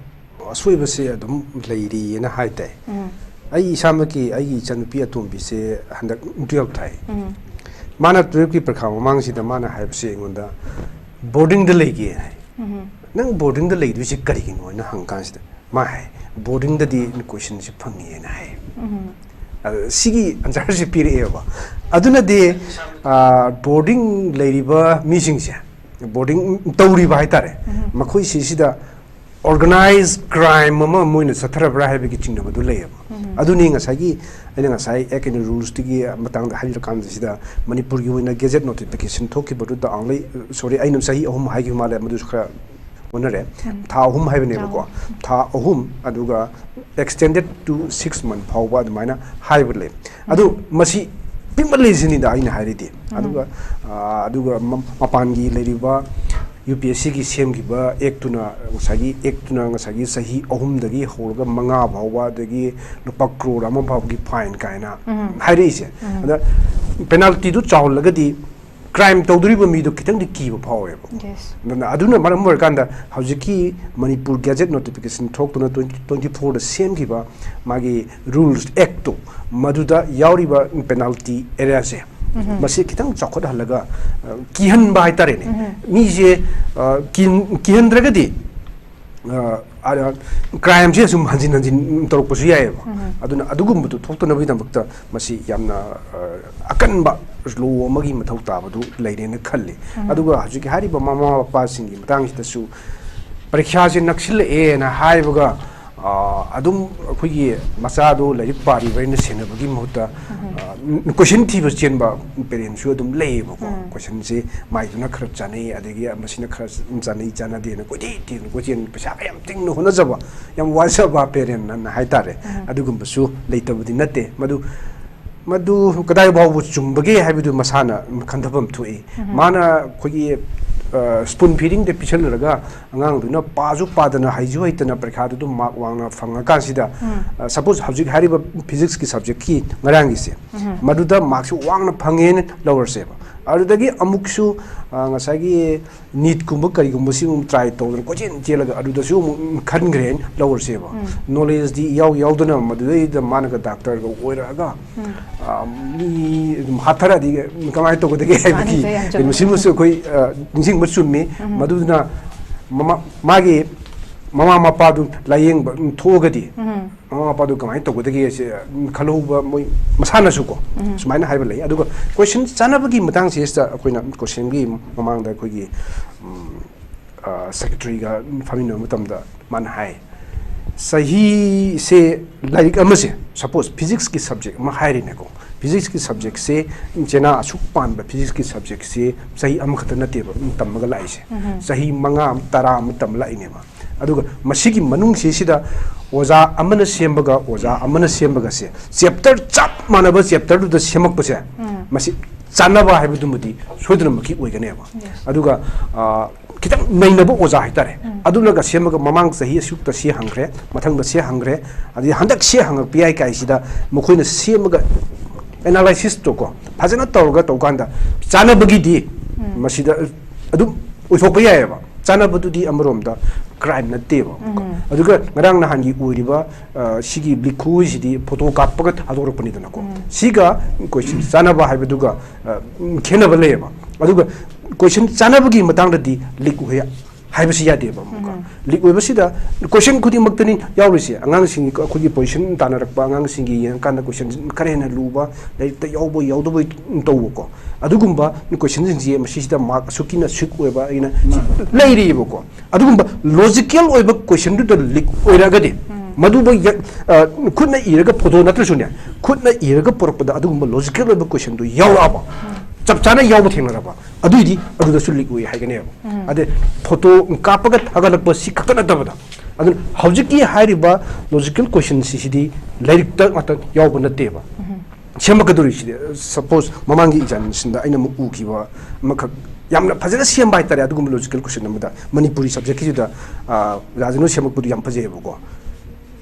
ꯑꯁꯣꯏꯕꯁꯦ ꯑꯗꯨꯝ ꯂꯩꯔꯤꯑꯅ ꯍꯥꯏ ꯇꯥꯏ꯫ ꯑꯩ ꯏꯁꯥꯃꯛꯀꯤ ꯑꯩꯒꯤ ꯏꯆꯟꯅꯨꯄꯤ ꯑꯇꯣꯝꯕꯤꯁꯦ ꯍꯟꯗꯛ twelve ꯊꯥꯏ꯫ ꯃꯥꯅ twelveꯀꯤ ꯄꯔꯤꯈꯥ ꯃꯃꯥꯡꯁꯤꯗ ꯃꯥꯅ ꯍꯥꯏꯕꯁꯦ ꯑꯩꯉꯣꯟꯗ, "Boardingꯗ ꯂꯩꯒꯦ" ꯍꯥꯏ꯫ "ꯅꯪ boardingꯗ ꯂꯩꯗꯣꯏꯁꯦ ꯀꯔꯤꯒꯤꯅꯣ?" ꯍꯥꯏꯅ ꯍꯪꯀꯥꯟꯁꯤꯗ ꯃꯥ ꯍꯥꯏ, "Boardingꯗꯗꯤ questionꯁꯦ ꯐꯪꯉꯦꯅ" ꯍꯥꯏ꯫ ꯑꯗ ꯁꯤꯒꯤ answerꯁꯦ ꯄꯤꯔꯛꯑꯦꯕ꯫ ꯑꯗꯨꯅꯗꯤ, ꯑ, boarding ꯂꯩꯔꯤꯕ ꯃꯤꯁꯤꯡꯁꯦ, boarding ꯇꯧꯔꯤꯕ ꯍꯥꯏꯇꯥꯔꯦ, ꯃꯈꯣꯏꯁꯤꯁꯤꯗ organized crime ꯑꯃ ꯃꯣꯏꯅ ꯆꯠꯊꯔꯕ꯭ꯔꯥ ꯍꯥꯏꯕꯒꯤ ꯆꯤꯡꯅꯕꯗꯨ ꯂꯩꯌꯦꯕ꯫ ꯑꯗꯨꯅꯤ ꯉꯁꯥꯏꯒꯤ ꯑꯩꯅ ꯉꯁꯥꯏ Act and Rulesꯇꯒꯤ ꯃꯇꯥꯡꯗ ꯍꯥꯏꯖꯔꯀꯥꯟꯁꯤꯗ, ꯃꯅꯤꯄꯨꯔꯒꯤ ꯑꯣꯏꯅ gazette notification ꯊꯣꯛꯈꯤꯕꯗꯨꯗ only, sorry, ꯑꯩꯅ ꯆꯍꯤ ꯑꯍꯨꯝ ꯍꯥꯏꯈꯤꯕ ꯃꯥꯜꯂꯦ, ꯃꯗꯨꯁꯨ ꯈꯔ ꯑꯣꯟꯅꯔꯦ꯫ ꯊꯥ ꯑꯍꯨꯝ ꯍꯥꯏꯕꯅꯦꯕꯀꯣ꯫ ꯊꯥ ꯑꯍꯨꯝ, ꯑꯗꯨꯒ extended to six month ꯐꯥꯎꯕ ꯑꯗꯨꯃꯥꯏꯅ ꯍꯥꯏꯕ ꯂꯩ꯫ ꯑꯗꯨ ꯃꯁꯤ ꯄꯤꯛꯃꯜꯂꯤ ꯁꯤꯅꯤꯗ ꯑꯩꯅ ꯍꯥꯏꯔꯤꯗꯤ꯫ ꯑꯗꯨꯒ, ꯑ, ꯑꯗꯨꯒ ꯃ-, ꯃꯄꯥꯟꯒꯤ ꯂꯩꯔꯤꯕ UPSCꯒꯤ ꯁꯦꯝꯈꯤꯕ Actꯇꯨꯅ, ꯉꯁꯥꯏꯒꯤ Actꯇꯨꯅ ꯉꯁꯥꯏꯒꯤ ꯆꯍꯤ ꯑꯍꯨꯝꯗꯒꯤ ꯍꯧꯔꯒ ꯃꯉꯥ ꯐꯥꯎꯕ, ꯑꯗꯒꯤ ꯂꯨꯄꯥ crore ꯑꯃ ꯐꯥꯎꯕꯒꯤ fine ꯀꯥꯏꯅ ꯍꯥꯏꯔꯛꯏꯁꯦ꯫ ꯑꯗ penaltyꯗꯨ ꯆꯥꯎꯍꯜꯂꯒꯗꯤ crime ꯇꯧꯗꯣꯔꯤꯕ ꯃꯤꯗꯣ ꯈꯤꯇꯪꯗꯤ ꯀꯤꯕ ꯐꯥꯎꯋꯦꯕ꯫ Yes. ꯑꯗꯨꯅ, ꯑꯗꯨꯅ ꯃꯔꯝ ꯑꯣꯏꯔꯀꯥꯟꯗ ꯍꯧꯖꯤꯛꯀꯤ ꯃꯅꯤꯄꯨꯔ gazette notification ꯊꯣꯛꯇꯨꯅ twenty twenty fourꯗ ꯁꯦꯝꯈꯤꯕ ꯃꯥꯒꯤ rules, Actꯇꯣ, ꯃꯗꯨꯗ ꯌꯥꯎꯔꯤꯕ penalty areaꯁꯦ, ꯃꯁꯤ ꯈꯤꯇꯪ ꯆꯥꯎꯈꯠꯍꯜꯂꯒ, ꯑ, ꯀꯤꯍꯟꯕ ꯍꯥꯏꯇꯥꯔꯦꯅꯦ꯫ ꯃꯤꯁꯦ, ꯑ, ꯀꯤ-, ꯀꯤꯍꯟꯗ꯭ꯔꯒꯗꯤ, ꯑ, ꯑ, crimeꯁꯦ ꯑꯁꯨꯝ ꯍꯟꯖꯤꯟ ꯍꯟꯖꯤꯟ ꯇꯧꯔꯛꯄꯁꯨ ꯌꯥꯏꯑꯕ꯫ ꯑꯗꯨꯅ ꯑꯗꯨꯒꯨꯝꯕꯗꯨ ꯊꯣꯛꯇꯅꯕꯒꯤꯗꯃꯛꯇ ꯃꯁꯤ ꯌꯥꯝꯅ, ꯑ, ꯑꯀꯟꯕ law ꯑꯃꯒꯤ ꯃꯊꯧ ꯇꯥꯕꯗꯨ ꯂꯩꯔꯦꯅ ꯈꯜꯂꯤ꯫ ꯑꯗꯨꯒ ꯍꯧꯖꯤꯛ ꯍꯥꯏꯔꯤꯕ ꯃꯃꯥ ꯃꯄꯥꯁꯤꯡꯒꯤ ꯃꯇꯥꯡꯁꯤꯗꯁꯨ ꯄꯔꯤꯈ꯭ꯌꯥꯁꯦ ꯅꯛꯁꯤꯜꯂꯛꯑꯦꯅ ꯍꯥꯏꯕꯒ, ꯑꯥ, ꯑꯗꯨꯝ ꯑꯩꯈꯣꯏꯒꯤ ꯃꯆꯥꯗꯣ ꯂꯥꯏꯔꯤꯛ ꯄꯥꯔꯤꯕ꯭ꯔꯥ ꯍꯥꯏꯅ ꯁꯦꯟꯅꯕꯒꯤ ꯃꯍꯨꯠꯇ, ꯑꯥ, question ꯊꯤꯕ ꯆꯦꯟꯕ parentꯁꯨ ꯑꯗꯨꯝ ꯂꯩꯌꯦꯕꯀꯣ꯫ Questionꯁꯦ ꯃꯥꯏꯗꯨꯅ ꯈꯔ ꯆꯥꯅꯩ, ꯑꯗꯒꯤ ꯃꯁꯤꯅ ꯈꯔ ꯆꯥꯅꯩ, ꯆꯥꯅꯗꯦꯅ ꯀꯣꯏꯊꯤ ꯊꯤꯗꯅ ꯀꯣꯏꯆꯦꯟ, ꯄꯩꯁꯥ ꯌꯥꯝ ꯇꯤꯡꯅ ꯍꯣꯠꯅꯖꯕ, ꯌꯥꯝ ꯋꯥꯖꯕ parentꯅ ꯍꯥꯏꯇꯥꯔꯦ꯫ ꯑꯗꯨꯒꯨꯝꯕꯁꯨ ꯂꯩꯇꯕꯗꯤ ꯅꯠꯇꯦ꯫ ꯃꯗꯨ, ꯃꯗꯨ ꯀꯗꯥꯏ ꯐꯥꯎꯕ ꯆꯨꯝꯕꯒꯦ ꯍꯥꯏꯕꯗꯨ ꯃꯁꯥꯅ ꯈꯟꯊꯐꯝ ꯊꯣꯛꯏ꯫ ꯃꯥꯅ ꯑꯩꯈꯣꯏꯒꯤ, ꯑ, spoon feedingꯗ ꯄꯤꯁꯜꯂꯨꯔꯒ ꯑꯉꯥꯡꯗꯨꯅ ꯄꯥꯁꯨ ꯄꯥꯗꯅ, ꯍꯩꯁꯨ ꯍꯩꯇꯅ, ꯄꯔꯤꯈꯥꯗꯨ ꯑꯗꯨꯝ mark ꯋꯥꯡꯅ ꯐꯪꯉꯀꯥꯟꯁꯤꯗ, ꯑ, suppose ꯍꯧꯖꯤꯛ ꯍꯥꯏꯔꯤꯕ physicsꯀꯤ subjectꯀꯤ ꯉꯔꯥꯡꯒꯤꯁꯦ, ꯃꯗꯨꯗ markꯁꯨ ꯋꯥꯡꯅ ꯐꯪꯉꯦꯅ ꯂꯧꯔꯁꯦꯕ꯫ ꯑꯗꯨꯗꯒꯤ ꯑꯃꯨꯛꯁꯨ, ꯑ, ꯉꯁꯥꯏꯒꯤ NEETꯀꯨꯝꯕ ꯀꯔꯤꯒꯨꯝꯕꯁꯤ ꯑꯃꯨꯛ try ꯇꯧꯗꯅ ꯀꯣꯏꯆꯦꯟ ꯆꯦꯜꯂꯒ ꯑꯗꯨꯗꯁꯨ ꯑꯃꯨꯛ ꯈꯟꯈ꯭ꯔꯦꯅ ꯂꯧꯔꯁꯦꯕ꯫ Knowledgeꯗꯤ ꯏꯌꯥꯎ ꯌꯥꯎꯗꯅ ꯃꯗꯨꯗꯩꯗ ꯃꯥꯅꯒ doctorꯒ ꯑꯣꯏꯔꯛꯑꯒ, ꯑ, ꯃꯤ ꯑꯗꯨꯝ ꯍꯥꯠꯊꯔꯛꯑꯗꯤ ꯀꯃꯥꯏꯅ ꯇꯧꯒꯗꯒꯦ ꯍꯥꯏꯕꯒꯤ ꯃꯥꯅꯤ, ꯆꯨꯝꯃꯤ, ꯌꯥꯝ ꯆꯨꯝꯃꯤ꯫ ꯀꯩꯅꯣꯁꯤꯃꯁꯨ ꯑꯩꯈꯣꯏ, ꯑ, ꯅꯤꯡꯁꯤꯡꯕ ꯆꯨꯝꯃꯤ꯫ ꯃꯗꯨꯗꯨꯅ ꯃꯃꯥ, ꯃꯥꯒꯤ ꯃꯃꯥ ꯃꯄꯥꯗꯨ ꯂꯥꯏꯌꯦꯡꯕ ꯊꯣꯛꯑꯒꯗꯤ ꯃꯃꯥ ꯃꯄꯥꯗꯨ ꯀꯃꯥꯏꯅ ꯇꯧꯒꯗꯒꯦ ꯁꯦ ꯈꯜꯍꯧꯕ ꯃꯣꯏ ꯃꯁꯥꯅꯁꯨꯀꯣ꯫ ꯁꯨꯃꯥꯏꯅ ꯍꯥꯏꯕ ꯂꯩ꯫ ꯑꯗꯨꯒ question ꯆꯥꯅꯕꯒꯤ ꯃꯇꯥꯡꯁꯤꯗ ꯑꯩꯈꯣꯏꯅ questionꯒꯤ ꯃꯃꯥꯡꯗ ꯑꯩꯈꯣꯏꯒꯤ, ꯎꯝ, ꯑ, secretaryꯒ ꯐꯝꯃꯤꯟꯅꯕ ꯃꯇꯝꯗ ꯃꯥꯅ ꯍꯥꯏ, ꯆꯍꯤꯁꯦ ꯂꯥꯏꯔꯤꯛ ꯑꯃꯁꯦ, suppose physicsꯀꯤ subject ꯑꯃ ꯍꯥꯏꯔꯤꯅꯦꯀꯣ, physicsꯀꯤ subjectꯁꯦ ꯆꯦꯅꯥ ꯑꯁꯨꯛ ꯄꯥꯟꯕ physicsꯀꯤ subjectꯁꯦ ꯆꯍꯤ ꯑꯃꯈꯛꯇ ꯅꯠꯇꯦꯕ ꯇꯝꯃꯒ ꯂꯥꯛꯏꯁꯦ꯫ ꯆꯍꯤ ꯃꯉꯥ ꯑꯃ, ꯇꯔꯥ ꯑꯃ ꯇꯝꯃ ꯂꯥꯛꯏꯅꯦꯕ꯫ ꯑꯗꯨꯒ ꯃꯁꯤꯒꯤ ꯃꯅꯨꯡꯁꯤꯁꯤꯗ ꯑꯣꯖꯥ ꯑꯃꯅ ꯁꯦꯝꯕꯒ ꯑꯣꯖꯥ ꯑꯃꯅ ꯁꯦꯝꯕꯒꯁꯦ, chapter ꯆꯞ ꯃꯥꯟꯅꯕ chapterꯗꯨꯗ ꯁꯦꯝꯃꯛꯄꯁꯦ, ꯃꯁꯤ ꯆꯥꯟꯅꯕ ꯍꯥꯏꯕꯗꯨꯃꯗꯤ ꯁꯣꯏꯗꯅꯃꯛꯀꯤ ꯑꯣꯏꯒꯅꯦꯕ꯫ ꯑꯗꯨꯒ, ꯑ, ꯈꯤꯇꯪ ꯅꯩꯅꯕ ꯑꯣꯖꯥ ꯍꯥꯏꯇꯥꯔꯦ, ꯑꯗꯨꯅꯒ ꯁꯦꯝꯃꯒ ꯃꯃꯥꯡ ꯆꯍꯤ ꯑꯁꯨꯛꯇ ꯁꯤ ꯍꯪꯈ꯭ꯔꯦ, ꯃꯊꯪꯗ ꯁꯤ ꯍꯪꯈ꯭ꯔꯦ, ꯑꯗꯩ ꯍꯟꯗꯛ ꯁꯤ ꯍꯪꯉꯛꯄ ꯌꯥꯏ ꯀꯥꯏꯁꯤꯗ ꯃꯈꯣꯏꯅ ꯁꯦꯝꯃꯒ analysisꯇꯣꯀꯣ ꯐꯖꯅ ꯇꯧꯔꯒ ꯇꯧꯀꯥꯟꯗ ꯆꯥꯟꯅꯕꯒꯤꯗꯤ ꯃꯁꯤꯗ ꯑꯗꯨꯝ ꯑꯣꯏꯊꯣꯛꯄ ꯌꯥꯏꯑꯕ꯫ ꯆꯥꯟꯅꯕꯗꯨꯗꯤ ꯑꯃꯔꯣꯝꯗ crime ꯅꯠꯇꯦꯕ꯫ ꯑꯗꯨꯒ ꯉꯔꯥꯡ ꯅꯍꯥꯟꯒꯤ ꯑꯣꯏꯔꯤꯕ, ꯑ, ꯁꯤꯒꯤ ꯂꯤꯈꯨꯁꯤꯗꯤ photo ꯀꯥꯞꯄꯒ ꯊꯥꯗꯣꯔꯛꯄꯅꯤꯗꯅꯀꯣ꯫ ꯁꯤꯒ question ꯆꯥꯟꯅꯕ ꯍꯥꯏꯕꯗꯨꯒ, ꯑ, ꯎꯝ, ꯈꯦꯠꯅꯕ ꯂꯩꯌꯦꯕ꯫ ꯑꯗꯨꯒ question ꯆꯥꯟꯅꯕꯒꯤ ꯃꯇꯥꯡꯗꯗꯤ ꯂꯤꯛ ꯎꯍꯩ ꯍꯥꯏꯕꯁꯤ ꯌꯥꯗꯦꯕ ꯑꯃꯨꯛꯀ꯫ ꯂꯤꯛ ꯑꯣꯏꯕꯁꯤꯗ ꯀꯣꯏꯁꯟ ꯈꯨꯗꯤꯡꯃꯛꯇꯅꯤ ꯌꯥꯎꯔꯤꯁꯦ꯫ ꯑꯉꯥꯡꯁꯤꯡꯒꯤ, ꯑꯩꯈꯣꯏꯒꯤ ꯄꯣꯖꯤꯁꯟ ꯇꯥꯟꯅꯔꯛꯄ ꯑꯉꯥꯡꯁꯤꯡꯒꯤ ꯌꯦꯡꯉꯀꯥꯟꯗ ꯀꯣꯏꯁꯟ ꯈꯔ ꯍꯦꯟꯅ ꯂꯨꯕ, ꯂꯥꯏꯔꯤꯛꯇ ꯌꯥꯎꯕ ꯌꯥꯎꯗꯕ ꯇꯧꯕꯀꯣ, ꯑꯗꯨꯒꯨꯝꯕ ꯀꯣꯏꯁꯟꯁꯤꯡꯁꯦ ꯃꯁꯤꯁꯤꯗ ꯃꯥꯔꯛ ꯑꯁꯨꯛꯀꯤꯅ ꯁꯤꯛ ꯑꯣꯏꯕ ꯑꯩꯅ ꯂꯩꯔꯤꯕꯀꯣ꯫ ꯑꯗꯨꯒꯨꯝꯕ ꯂꯣꯖꯤꯀꯦꯜ ꯑꯣꯏꯕ ꯀꯣꯏꯁꯟꯗꯨꯗ ꯂꯤꯛ ꯑꯣꯏꯔꯒꯗꯤ, ꯃꯗꯨꯕꯨ ꯌ-, ꯑ, ꯈꯨꯠꯅ ꯏꯔꯒ ꯐꯣꯇꯣ ꯅꯠꯇ꯭ꯔꯁꯨꯅꯦ, ꯈꯨꯠꯅ ꯏꯔꯒ ꯄꯨꯔꯛꯄꯗ ꯑꯗꯨꯒꯨꯝꯕ ꯂꯣꯖꯤꯀꯦꯜ ꯑꯣꯏꯕ ꯀꯣꯏꯁꯟꯗꯨ ꯌꯥꯎꯔꯛꯑꯕ, ꯆꯞ ꯆꯥꯅ ꯌꯥꯎꯕ ꯊꯦꯡꯅꯔꯕ, ꯑꯗꯨꯏꯗꯤ ꯑꯗꯨꯗꯁꯨ ꯂꯤꯛ ꯑꯣꯏ ꯍꯥꯏꯒꯅꯦꯕ꯫ ꯑꯗꯩ ꯐꯣꯇꯣ ꯀꯥꯞꯄꯒ ꯊꯥꯒꯠꯂꯛꯄ ꯁꯤ ꯈꯛꯇ ꯅꯠꯇꯕꯗ, ꯑꯗꯨꯅ ꯍꯧꯖꯤꯛꯀꯤ ꯍꯥꯏꯔꯤꯕ ꯂꯣꯖꯤꯀꯦꯜ ꯀꯣꯏꯁꯟꯁꯤ, ꯁꯤꯗꯤ ꯂꯥꯏꯔꯤꯛꯇ ꯉꯥꯛꯇ ꯌꯥꯎꯕ ꯅꯠꯇꯦꯕ꯫ ꯁꯦꯝꯃꯛꯀꯗꯧꯔꯤꯁꯤꯗꯤ, ꯁꯄꯣꯁ, ꯃꯃꯥꯡꯒꯤ ꯑꯦꯛꯖꯥꯃꯤꯅꯦꯁꯟꯗ ꯑꯩꯅ ꯑꯃꯨꯛ ꯎꯈꯤꯕ ꯑꯃꯈꯛ, ꯌꯥꯝꯅ ꯐꯖꯅ ꯁꯦꯝꯕ ꯍꯥꯏꯇꯥꯔꯦ꯫ ꯑꯗꯨꯒꯨꯝꯕ ꯂꯣꯖꯤꯀꯦꯜ ꯀꯣꯏꯁꯟ ꯑꯃꯗ ꯃꯅꯤꯄꯨꯔꯤ ꯁꯕꯖꯦꯛꯀꯤꯁꯤꯗ, ꯑ, ꯑꯣꯖꯥꯁꯤꯡꯅ ꯁꯦꯝꯃꯛꯄꯗꯨ ꯌꯥꯝ ꯐꯖꯩꯑꯕꯀꯣ꯫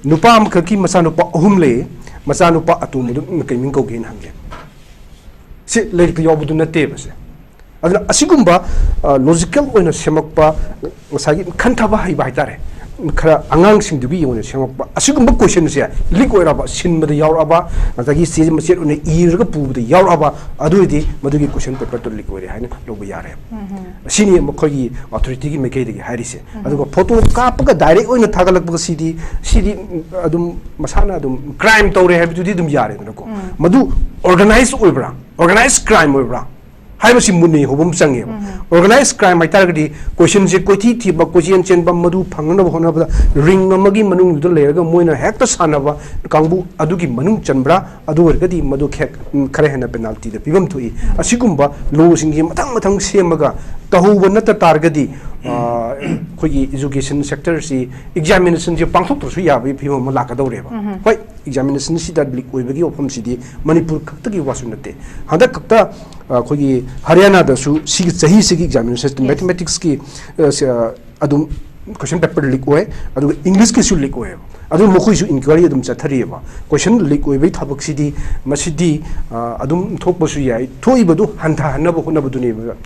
ꯅꯨꯄꯥ ꯑꯃꯈꯛꯀꯤ ꯃꯆꯥꯅꯨꯄꯥ ꯑꯍꯨꯝ ꯂꯩ꯫ ꯃꯆꯥꯅꯨꯄꯥ ꯑꯇꯣꯝꯕꯗꯨ ꯀꯩ ꯃꯤꯡ ꯀꯧꯒꯦꯅ ꯍꯪꯒꯦ꯫ ꯁꯤ ꯂꯥꯏꯔꯤꯛꯇ ꯌꯥꯎꯕꯗꯨ ꯅꯠꯇꯦꯕ ꯁꯦ꯫ ꯑꯗꯨꯅ ꯑꯁꯤꯒꯨꯝꯕ, ꯑ, ꯂꯣꯖꯤꯀꯦꯜ ꯑꯣꯏꯅ ꯁꯦꯝꯃꯛꯄ, ꯉꯁꯥꯏꯒꯤ ꯈꯟꯊꯕ ꯍꯩꯕ ꯍꯥꯏꯇꯥꯔꯦ, ꯈꯔ ꯑꯉꯥꯡꯁꯤꯡꯗꯨꯒꯤ ꯑꯣꯏꯅ ꯁꯦꯝꯃꯛꯄ ꯑꯁꯤꯒꯨꯝꯕ ꯀꯣꯏꯁꯟꯁꯦ ꯂꯤꯛ ꯑꯣꯏꯔꯕ, ꯁꯤꯟꯕꯗ ꯌꯥꯎꯔꯛꯑꯕ, ꯉꯁꯥꯏꯒꯤ ꯆꯦ ꯃꯆꯦꯠ ꯑꯣꯏꯅ ꯏꯔꯒ ꯄꯨꯕꯗ ꯌꯥꯎꯔꯛꯑꯕ, ꯑꯗꯨ ꯑꯣꯏꯔꯗꯤ ꯃꯗꯨꯒꯤ ꯀꯣꯏꯁꯟ ꯄꯦꯄꯔꯗꯨ ꯂꯤꯛ ꯑꯣꯏꯔꯦ ꯍꯥꯏꯅ ꯂꯧꯕ ꯌꯥꯔꯦ꯫ ꯁꯤꯅꯤ ꯃꯈꯣꯏꯒꯤ ꯑꯣꯊꯣꯔꯤꯇꯤꯒꯤ ꯃꯥꯏꯀꯩꯗꯒꯤ ꯍꯥꯏꯔꯤꯁꯦ꯫ ꯑꯗꯨꯒ ꯐꯣꯇꯣ ꯀꯥꯞꯄꯒ ꯗꯥꯏꯔꯦꯛ ꯑꯣꯏꯅ ꯊꯥꯒꯠꯂꯛꯄꯁꯤꯗꯤ, ꯁꯤꯗꯤ ꯑꯗꯨꯝ ꯃꯁꯥꯅ ꯑꯗꯨꯝ ꯀ꯭ꯔꯥꯏꯝ ꯇꯧꯔꯦ ꯍꯥꯏꯕꯗꯨꯗꯤ ꯑꯗꯨꯝ ꯌꯥꯔꯦꯗꯅꯀꯣ꯫ ꯃꯗꯨ ꯑꯣꯔꯒꯅꯥꯏꯖ ꯑꯣꯏꯕ꯭ꯔꯥ, ꯑꯣꯔꯒꯅꯥꯏꯖ ꯀ꯭ꯔꯥꯏꯝ ꯑꯣꯏꯕ꯭ꯔꯥ ꯍꯥꯏꯕꯁꯤ ꯃꯨꯟꯅ ꯌꯦꯡꯍꯧꯕ ꯑꯃ ꯆꯪꯉꯦꯕ꯫ ꯑꯣꯔꯒꯅꯥꯏꯖ ꯀ꯭ꯔꯥꯏꯝ ꯍꯥꯏꯇꯥꯔꯒꯗꯤ ꯀꯣꯏꯁꯟꯁꯦ ꯀꯣꯏꯊꯤ ꯊꯤꯕ, ꯀꯣꯏꯆꯦꯟ ꯆꯦꯟꯕ, ꯃꯗꯨ ꯐꯪꯅꯅꯕ ꯍꯣꯠꯅꯕꯗ ꯔꯤꯡ ꯑꯃꯒꯤ ꯃꯅꯨꯡꯗꯨꯗ ꯂꯩꯔꯒ ꯃꯣꯏꯅ ꯍꯦꯛꯇ ꯁꯥꯟꯅꯕ ꯀꯥꯡꯕꯨ ꯑꯗꯨꯒꯤ ꯃꯅꯨꯡ ꯆꯟꯕ꯭ꯔꯥ? ꯑꯗꯨ ꯑꯣꯏꯔꯒꯗꯤ ꯃꯗꯨ ꯈꯦꯛ-, ꯎꯝ, ꯈꯔ ꯍꯦꯟꯅ ꯄꯦꯅꯥꯜꯇꯤꯗ ꯄꯤꯐꯝ ꯊꯣꯛꯏ꯫ ꯑꯁꯤꯒꯨꯝꯕ ꯂꯣꯁꯤꯡꯁꯤ ꯃꯊꯪ ꯃꯊꯪ ꯁꯦꯝꯃꯒ ꯇꯧꯍꯧꯕ ꯅꯠꯇ ꯇꯥꯔꯒꯗꯤ, ꯑ, ꯑꯩꯈꯣꯏꯒꯤ ꯏꯖꯨꯀꯦꯁꯟ ꯁꯦꯛꯇꯔꯁꯤ ꯑꯦꯛꯖꯥꯃꯤꯅꯦꯁꯟꯁꯦ ꯄꯥꯡꯊꯣꯛꯇ꯭ꯔꯁꯨ ꯌꯥꯕꯒꯤ ꯐꯤꯕꯝ ꯑꯃ ꯂꯥꯛꯀꯗꯧꯔꯦꯕ꯫ ꯍꯣꯏ, ꯑꯦꯛꯖꯥꯃꯤꯅꯦꯁꯟꯁꯤꯗ ꯂꯤꯛ ꯑꯣꯏꯕꯒꯤ ꯋꯥꯐꯝꯁꯤꯗꯤ ꯃꯅꯤꯄꯨꯔ ꯈꯛꯇꯒꯤ ꯋꯥꯁꯨ ꯅꯠꯇꯦ꯫ ꯍꯟꯗꯛ ꯈꯛꯇ, ꯑ, ꯑꯩꯈꯣꯏꯒꯤ ꯍꯔꯤꯌꯥꯅꯥꯗꯁꯨ ꯁꯤꯒꯤ ꯆꯍꯤꯁꯤꯒꯤ ꯑꯦꯛꯖꯥꯃꯤꯅꯦꯁꯟ, ꯃꯦꯊꯃꯦꯇꯤꯛꯁꯀꯤ, ꯑ, ꯁ-, ꯑ, ꯑꯗꯨꯝ ꯀꯣꯏꯁꯟ ꯄꯦꯄꯔ ꯂꯤꯛ ꯑꯣꯏ, ꯑꯗꯨꯒ ꯏꯪꯂꯤꯁꯀꯤꯁꯨ ꯂꯤꯛ ꯑꯣꯏꯌꯦꯕ꯫ ꯑꯗꯨ ꯃꯈꯣꯏꯁꯨ ꯏꯟꯀ꯭ꯋꯥꯏꯔꯤ ꯑꯗꯨꯝ ꯆꯠꯊꯔꯤꯑꯕ꯫ ꯀꯣꯏꯁꯟ ꯂꯤꯛ ꯑꯣꯏꯕꯒꯤ ꯊꯕꯛꯁꯤꯗꯤ ꯃꯁꯤꯗꯤ, ꯑ, ꯑꯗꯨꯝ ꯊꯣꯛꯄꯁꯨ ꯌꯥꯏ, ꯊꯣꯛꯏꯕꯗꯨ ꯍꯟꯊꯍꯟꯅꯕ ꯍꯣꯠꯅꯕꯗꯨꯅꯦꯕ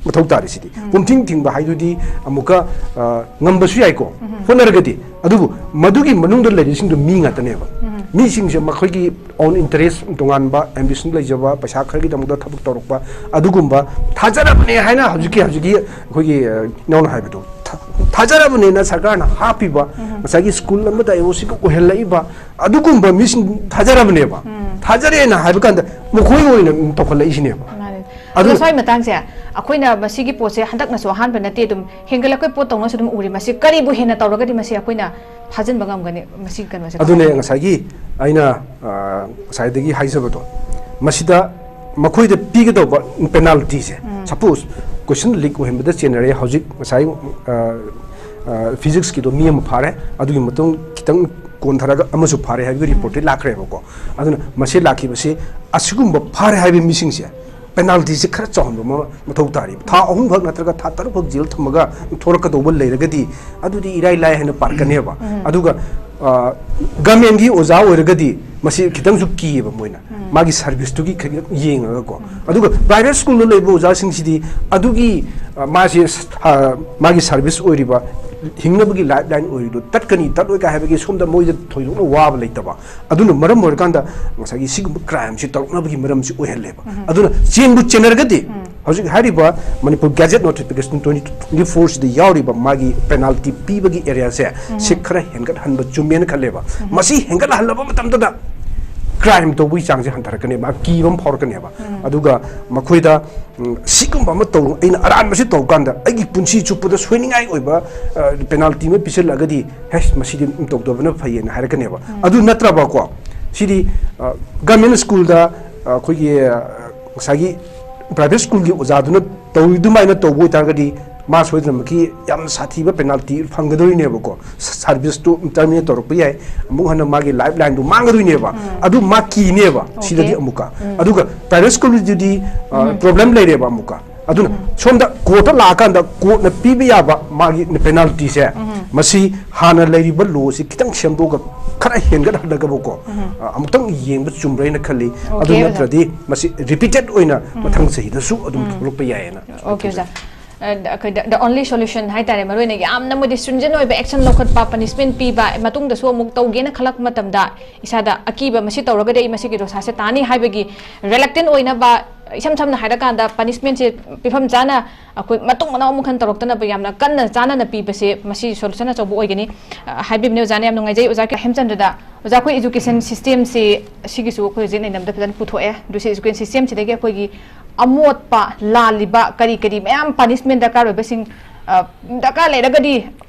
ꯃꯊꯧ ꯇꯥꯔꯤꯁꯤꯗꯤ꯫ ꯄꯨꯝꯊꯤꯡ ꯊꯤꯡꯕ ꯍꯥꯏꯗꯨꯗꯤ ꯑꯃꯨꯛꯀ, ꯑ, ꯉꯝꯕꯁꯨ ꯌꯥꯏꯀꯣ, ꯍꯣꯠꯅꯔꯒꯗꯤ꯫ ꯑꯗꯨꯕꯨ ꯃꯗꯨꯒꯤ ꯃꯅꯨꯡꯗ ꯂꯩꯔꯤꯁꯤꯡꯗꯨ ꯃꯤ ꯉꯥꯛꯇꯅꯦꯕ꯫ ꯃꯤꯁꯤꯡꯁꯦ ꯃꯈꯣꯏꯒꯤ ꯑꯣꯟ ꯏꯟꯇꯔꯦꯁ, ꯇꯣꯉꯥꯟꯕ ꯑꯦꯝꯕꯤꯁꯟ ꯂꯩꯖꯕ, ꯄꯩꯁꯥ ꯈꯔꯒꯤꯗꯃꯛꯇ ꯊꯕꯛ ꯇꯧꯔꯛꯄ, ꯑꯗꯨꯒꯨꯝꯕ ꯊꯥꯖꯔꯕꯅꯦ ꯍꯥꯏꯅ ꯍꯧꯖꯤꯛꯀꯤ, ꯍꯧꯖꯤꯛꯀꯤ ꯑꯩꯈꯣꯏꯒꯤ, ꯑ, ꯏꯅꯥꯎꯅ ꯍꯥꯏꯕꯗꯣ, ꯊꯥꯖꯔꯕꯅꯤꯅ ꯁꯔꯀꯥꯔꯅ ꯍꯥꯞꯄꯤꯕ ꯉꯁꯥꯏꯒꯤ ꯁ꯭ꯀꯨꯜ ꯑꯃꯗ ꯑꯦ ꯑꯣ ꯁꯤꯒ ꯑꯣꯏꯍꯜꯂꯛꯏꯕ ꯑꯗꯨꯒꯨꯝꯕ ꯃꯤꯁꯤꯡ ꯊꯥꯖꯔꯕꯅꯦꯕ꯫ ꯊꯥꯖꯔꯦꯅ ꯍꯥꯏꯕ ꯀꯥꯟꯗ ꯃꯈꯣꯏ ꯑꯣꯏꯅ ꯇꯧꯈꯠꯂꯛꯏꯁꯤꯅꯦꯕ꯫ ꯃꯥꯅꯦ꯫ ꯑꯗꯨ ꯑꯗꯣ ꯁ꯭ꯋꯥꯏ ꯃꯇꯥꯡꯁꯦ ꯑꯩꯈꯣꯏꯅ ꯃꯁꯤꯒꯤ ꯄꯣꯠꯁꯦ ꯍꯟꯗꯛꯅꯁꯨ ꯑꯍꯥꯟꯕ ꯅꯠꯇꯦ, ꯑꯗꯨꯝ ꯍꯦꯟꯒꯠꯂꯛꯄꯩ ꯄꯣꯠ ꯇꯧꯅꯁꯨ ꯑꯗꯨꯝ ꯎꯔꯤ꯫ ꯃꯁꯤ ꯀꯔꯤꯕꯨ ꯍꯦꯟꯅ ꯇꯧꯔꯒꯗꯤ ꯃꯁꯤ ꯑꯩꯈꯣꯏꯅ ꯐꯥꯖꯤꯟꯕ ꯉꯝꯒꯅꯤ ꯃꯁꯤꯒꯤ ꯀꯩꯅꯣꯁꯦ? ꯑꯗꯨꯅꯦ ꯉꯁꯥꯏꯒꯤ ꯑꯩꯅ ꯑ, ꯉꯁꯥꯏꯗꯒꯤ ꯍꯥꯏꯖꯕꯗꯣ, ꯃꯁꯤꯗ ꯃꯈꯣꯏꯗ ꯄꯤꯒꯗꯧꯕ ꯄꯦꯅꯥꯜꯇꯤꯁꯦ, ꯁꯄꯣꯁ ꯀꯣꯏꯁꯟ ꯂꯤꯛ ꯑꯣꯏꯍꯟꯕꯗ ꯆꯦꯟꯅꯔꯦ ꯍꯧꯖꯤꯛ ꯉꯁꯥꯏ ꯐꯤꯖꯤꯛꯁꯀꯤꯗꯣ ꯃꯤ ꯑꯃ ꯐꯥꯔꯦ, ꯑꯗꯨꯒꯤ ꯃꯇꯨꯡ ꯈꯤꯇꯪ ꯀꯣꯟꯊꯔꯒ ꯑꯃꯁꯨ ꯐꯥꯔꯦ ꯍꯥꯏꯕꯒꯤ ꯔꯤꯄꯣꯔꯠꯇꯤ ꯂꯥꯛꯈ꯭ꯔꯦꯕꯀꯣ꯫ ꯑꯗꯨꯅ ꯃꯁꯤ ꯂꯥꯛꯈꯤꯕꯁꯦ, ꯑꯁꯤꯒꯨꯝꯕ ꯐꯥꯔꯦ ꯍꯥꯏꯕ ꯃꯤꯁꯤꯡꯁꯦ ꯄꯦꯅꯥꯜꯇꯤꯁꯦ ꯈꯔ ꯆꯥꯎꯍꯟꯕ ꯑꯃ ꯃꯊꯧ ꯇꯥꯔꯤꯕ꯫ ꯊꯥ ꯑꯍꯨꯝꯈꯛ ꯅꯠꯇ꯭ꯔꯒ ꯊꯥ ꯇꯔꯨꯛꯈꯛ ꯖꯦꯜ ꯊꯝꯃꯒ ꯊꯣꯔꯛꯀꯗꯧꯕ ꯂꯩꯔꯒꯗꯤ ꯑꯗꯨꯗꯤ ꯏꯔꯥꯏ ꯂꯥꯏ ꯍꯥꯏꯅ ꯄꯥꯔꯛꯀꯅꯦꯕ꯫ ꯑꯗꯨꯒ ꯒꯃꯦꯟꯒꯤ ꯑꯣꯖꯥ ꯑꯣꯏꯔꯒꯗꯤ ꯃꯁꯤ ꯈꯤꯇꯪꯁꯨ ꯀꯤꯌꯦꯕ ꯃꯣꯏꯅ, ꯃꯥꯒꯤ ꯁꯥꯔꯚꯤꯁꯇꯨꯒꯤ ꯈꯔ ꯌꯦꯡꯉꯒꯀꯣ꯫ ꯑꯗꯨꯒ ꯄ꯭ꯔꯥꯏꯚꯦꯠ ꯁ꯭ꯀꯨꯜꯗ ꯂꯩꯕ ꯑꯣꯖꯥꯁꯤꯡꯁꯤꯗꯤ ꯑꯗꯨꯒꯤ ꯑ, ꯃꯥꯁꯦ ꯁ-, ꯑ, ꯃꯥꯒꯤ ꯁꯥꯔꯚꯤꯁ ꯑꯣꯏꯔꯤꯕ, ꯍꯤꯡꯅꯕꯒꯤ ꯂꯥꯏꯐ ꯂꯥꯏꯟ ꯑꯣꯏꯔꯤꯗꯣ ꯇꯠꯀꯅꯤ ꯇꯠꯂꯣꯏ ꯀꯥꯏ ꯍꯥꯏꯕꯒꯤ ꯁꯣꯝꯗ ꯃꯣꯏꯗ ꯊꯣꯏꯗꯣꯛꯅ ꯋꯥꯕ ꯂꯩꯇꯕ꯫ ꯑꯗꯨꯅ ꯃꯔꯝ ꯑꯣꯏꯔꯀꯥꯟꯗ ꯉꯁꯥꯏꯒꯤ ꯁꯤꯒꯨꯝꯕ ꯀ꯭ꯔꯥꯏꯝꯁꯤ ꯇꯧꯔꯛꯅꯕꯒꯤ ꯃꯔꯝꯁꯤ ꯑꯣꯏꯍꯜꯂꯦꯕ꯫ ꯑꯗꯨꯅ ꯆꯦꯟꯕꯨ ꯆꯦꯟꯅꯔꯒꯗꯤ ꯍꯧꯖꯤꯛ ꯍꯥꯏꯔꯤꯕ Manipur gazette notification twenty twenty ꯐꯣꯔꯁꯤꯗ ꯌꯥꯎꯔꯤꯕ ꯃꯥꯒꯤ ꯄꯦꯅꯥꯜꯇꯤ ꯄꯤꯕꯒꯤ ꯑꯦꯔꯤꯌꯥꯁꯦ ꯁꯤ ꯈꯔ ꯍꯦꯟꯒꯠꯍꯟꯕ ꯆꯨꯝꯃꯦꯅ ꯈꯜꯂꯦꯕ꯫ ꯃꯁꯤ ꯍꯦꯟꯒꯠꯍꯜꯂꯕ ꯃꯇꯝꯗꯗ ꯀ꯭ꯔꯥꯏꯝ ꯇꯧꯕꯒꯤ ꯆꯥꯡꯁꯦ ꯍꯟꯊꯔꯛꯀꯅꯦꯕ, ꯑꯀꯤꯕ ꯑꯃ ꯐꯥꯎꯔꯛꯀꯅꯦꯕ꯫ ꯑꯗꯨꯒ ꯃꯈꯣꯏꯗ ꯎꯝ, ꯁꯤꯒꯨꯝꯕ ꯑꯃ ꯇꯧ, ꯑꯩꯅ ꯑꯔꯥꯟꯕꯁꯤ ꯇꯧ ꯀꯥꯟꯗ ꯑꯩꯒꯤ ꯄꯨꯟꯁꯤ ꯆꯨꯞꯄꯗ ꯁꯣꯏꯅꯤꯡꯉꯥꯏ ꯑꯣꯏꯕ ꯄꯦꯅꯥꯜꯇꯤ ꯑꯃ ꯄꯤꯁꯤꯜꯂꯒꯗꯤ, ꯍꯦ, ꯃꯁꯤꯗꯤ ꯇꯧꯗꯕꯅ ꯐꯩꯌꯦꯅ ꯍꯥꯏꯔꯛꯀꯅꯦꯕ꯫ ꯑꯗꯨ ꯅꯠꯇ꯭ꯔꯕꯀꯣ, ꯁꯤꯗꯤ ꯒꯃꯦꯟ ꯁ꯭ꯀꯨꯜꯗ ꯑꯩꯈꯣꯏꯒꯤ ꯑ, ꯉꯁꯥꯏꯒꯤ ꯄ꯭ꯔꯥꯏꯚꯦꯠ ꯁ꯭ꯀꯨꯜꯒꯤ ꯑꯣꯖꯥꯗꯨꯅ ꯇꯧꯔꯤꯗꯨꯃꯥꯏꯅ ꯇꯧꯕ ꯑꯣꯏꯇꯥꯔꯒꯗꯤ ꯃꯥ ꯁꯣꯏꯗꯅꯃꯛꯀꯤ ꯌꯥꯝꯅ ꯁꯥꯊꯤꯕ ꯄꯦꯅꯥꯜꯇꯤ ꯐꯪꯒꯗꯣꯏꯅꯦꯕꯀꯣ꯫ ꯁ-, ꯁꯥꯔꯚꯤꯁꯇꯨ ꯇꯔꯃꯤꯅꯦꯠ ꯇꯧꯔꯛꯄ ꯌꯥꯏ, ꯑꯃꯨꯛ ꯍꯟꯅ ꯃꯥꯒꯤ ꯂꯥꯏꯐ ꯂꯥꯏꯟꯗꯨ ꯃꯥꯡꯒꯗꯣꯏꯅꯦꯕ꯫ ꯑꯗꯨ ꯃꯥ ꯀꯤꯅꯦꯕ ꯁꯤꯗꯗꯤ ꯑꯃꯨꯛꯀ꯫ ꯑꯗꯨꯒ ꯄ꯭ꯔꯥꯏꯚꯦꯠ ꯁ꯭ꯀꯨꯜꯒꯤꯗꯨꯗꯤ ꯄ꯭ꯔꯣꯕ꯭ꯂꯦꯝ ꯂꯩꯔꯦꯕ ꯑꯃꯨꯛꯀ꯫ ꯑꯗꯨꯅ ꯁꯣꯝꯗ ꯀꯣꯔꯠꯇ ꯂꯥꯛꯑꯀꯥꯟꯗ ꯀꯣꯔꯠꯅ ꯄꯤꯕ ꯌꯥꯕ ꯃꯥꯒꯤ ꯄꯦꯅꯥꯜꯇꯤꯁꯦ, ꯃꯁꯤ ꯍꯥꯟꯅ ꯂꯩꯔꯤꯕ ꯂꯣꯁꯤ ꯈꯤꯇꯪ ꯁꯦꯝꯗꯣꯛꯑꯒ ꯈꯔ ꯍꯦꯟꯒꯠꯍꯜꯂꯒꯕꯀꯣ, ꯑ, ꯑꯃꯨꯛꯇꯪ ꯌꯦꯡꯕ ꯆꯨꯝꯕ꯭ꯔꯥ ꯍꯥꯏꯅ ꯈꯜꯂꯤ꯫ ꯑꯗꯨ ꯑꯣꯀꯦ, ꯑꯣꯖꯥ꯫ ꯅꯠꯇ꯭ꯔꯗꯤ ꯃꯁꯤ ꯔꯤꯄꯤꯇꯦꯠ ꯑꯣꯏꯅ ꯃꯊꯪ ꯆꯍꯤꯗꯁꯨ ꯑꯗꯨꯝ ꯊꯣꯛꯂꯛꯄ ꯌꯥꯏꯌꯦꯅ ꯑꯣꯀꯦ, ꯑꯣꯖꯥ꯫ ꯑ, ꯑꯩꯈꯣꯏ the, the only solution ꯍꯥꯏꯇꯥꯔꯦ, ꯃꯔꯨ ꯑꯣꯏꯅ ꯌꯥꯝꯅ ꯃꯣꯏꯗꯤ stringent ꯑꯣꯏꯕ action ꯂꯧꯈꯠꯄ, punishment ꯄꯤꯕ, ꯃꯇꯨꯡꯗꯁꯨ ꯑꯃꯨꯛ ꯇꯧꯒꯦꯅ ꯈꯜꯂꯛꯄ ꯃꯇꯝꯗ ꯏꯁꯥꯗ ꯑꯀꯤꯕ, ꯃꯁꯤ ꯇꯧꯔꯒꯗꯤ ꯑꯩ ꯃꯁꯤꯒꯤ ꯗꯣꯁꯥꯁꯦ ꯇꯥꯅꯤ ꯍꯥꯏꯕꯒꯤ reluctant ꯑꯣꯏꯅꯕ ꯏꯁꯝ ꯁꯝꯅ ꯍꯥꯏꯔꯀꯥꯟꯗ ꯄꯅꯤꯁꯃꯦꯟꯁꯦ ꯄꯤꯐꯝ ꯆꯥꯅ ꯑꯩꯈꯣꯏ ꯃꯇꯨꯡ ꯃꯅꯥꯎ ꯑꯃꯨꯛ ꯍꯟꯅ ꯇꯧꯔꯛꯇꯅꯕ ꯌꯥꯝꯅ ꯀꯟꯅ ꯆꯥꯟꯅꯅ ꯄꯤꯕꯁꯦ ꯃꯁꯤ ꯁꯣꯂꯨꯁꯟ ꯑꯆꯧꯕ ꯑꯣꯏꯒꯅꯤ꯫ ꯑ, ꯍꯥꯏꯕꯤꯕꯅꯦ ꯑꯣꯖꯥꯅ, ꯌꯥꯝ ꯅꯨꯡꯉꯥꯏꯖꯩ꯫ ꯑꯣꯖꯥ ꯍꯦꯝꯆꯟꯗ꯭ꯔꯗ, ꯑꯣꯖꯥ, ꯑꯩꯈꯣꯏ ꯏꯖꯨꯀꯦꯁꯟ ꯁꯤꯁꯇꯦꯝꯁꯤ ꯁꯤꯒꯤꯁꯨ ꯑꯩꯈꯣꯏ ꯍꯧꯖꯤꯛ ꯅꯩꯅꯕꯗ ꯐꯖꯅ ꯄꯨꯊꯣꯛꯑꯦ꯫ ꯑꯗꯨ ꯁꯤ ꯏꯖꯨꯀꯦꯁꯟ ꯁꯤꯁꯇꯦꯝꯁꯤꯗꯒꯤ ꯑꯩꯈꯣꯏꯒꯤ ꯑꯃꯣꯠꯄ, ꯂꯥꯜꯂꯤꯕ, ꯀꯔꯤ ꯀꯔꯤ ꯃꯌꯥꯝ ꯄꯅꯤꯁꯃꯦꯟ ꯗꯔꯀꯥꯔ ꯑꯣꯏꯕꯁꯤꯡ, ꯑ, ꯗꯔꯀꯥꯔ ꯂꯩꯔꯒꯗꯤ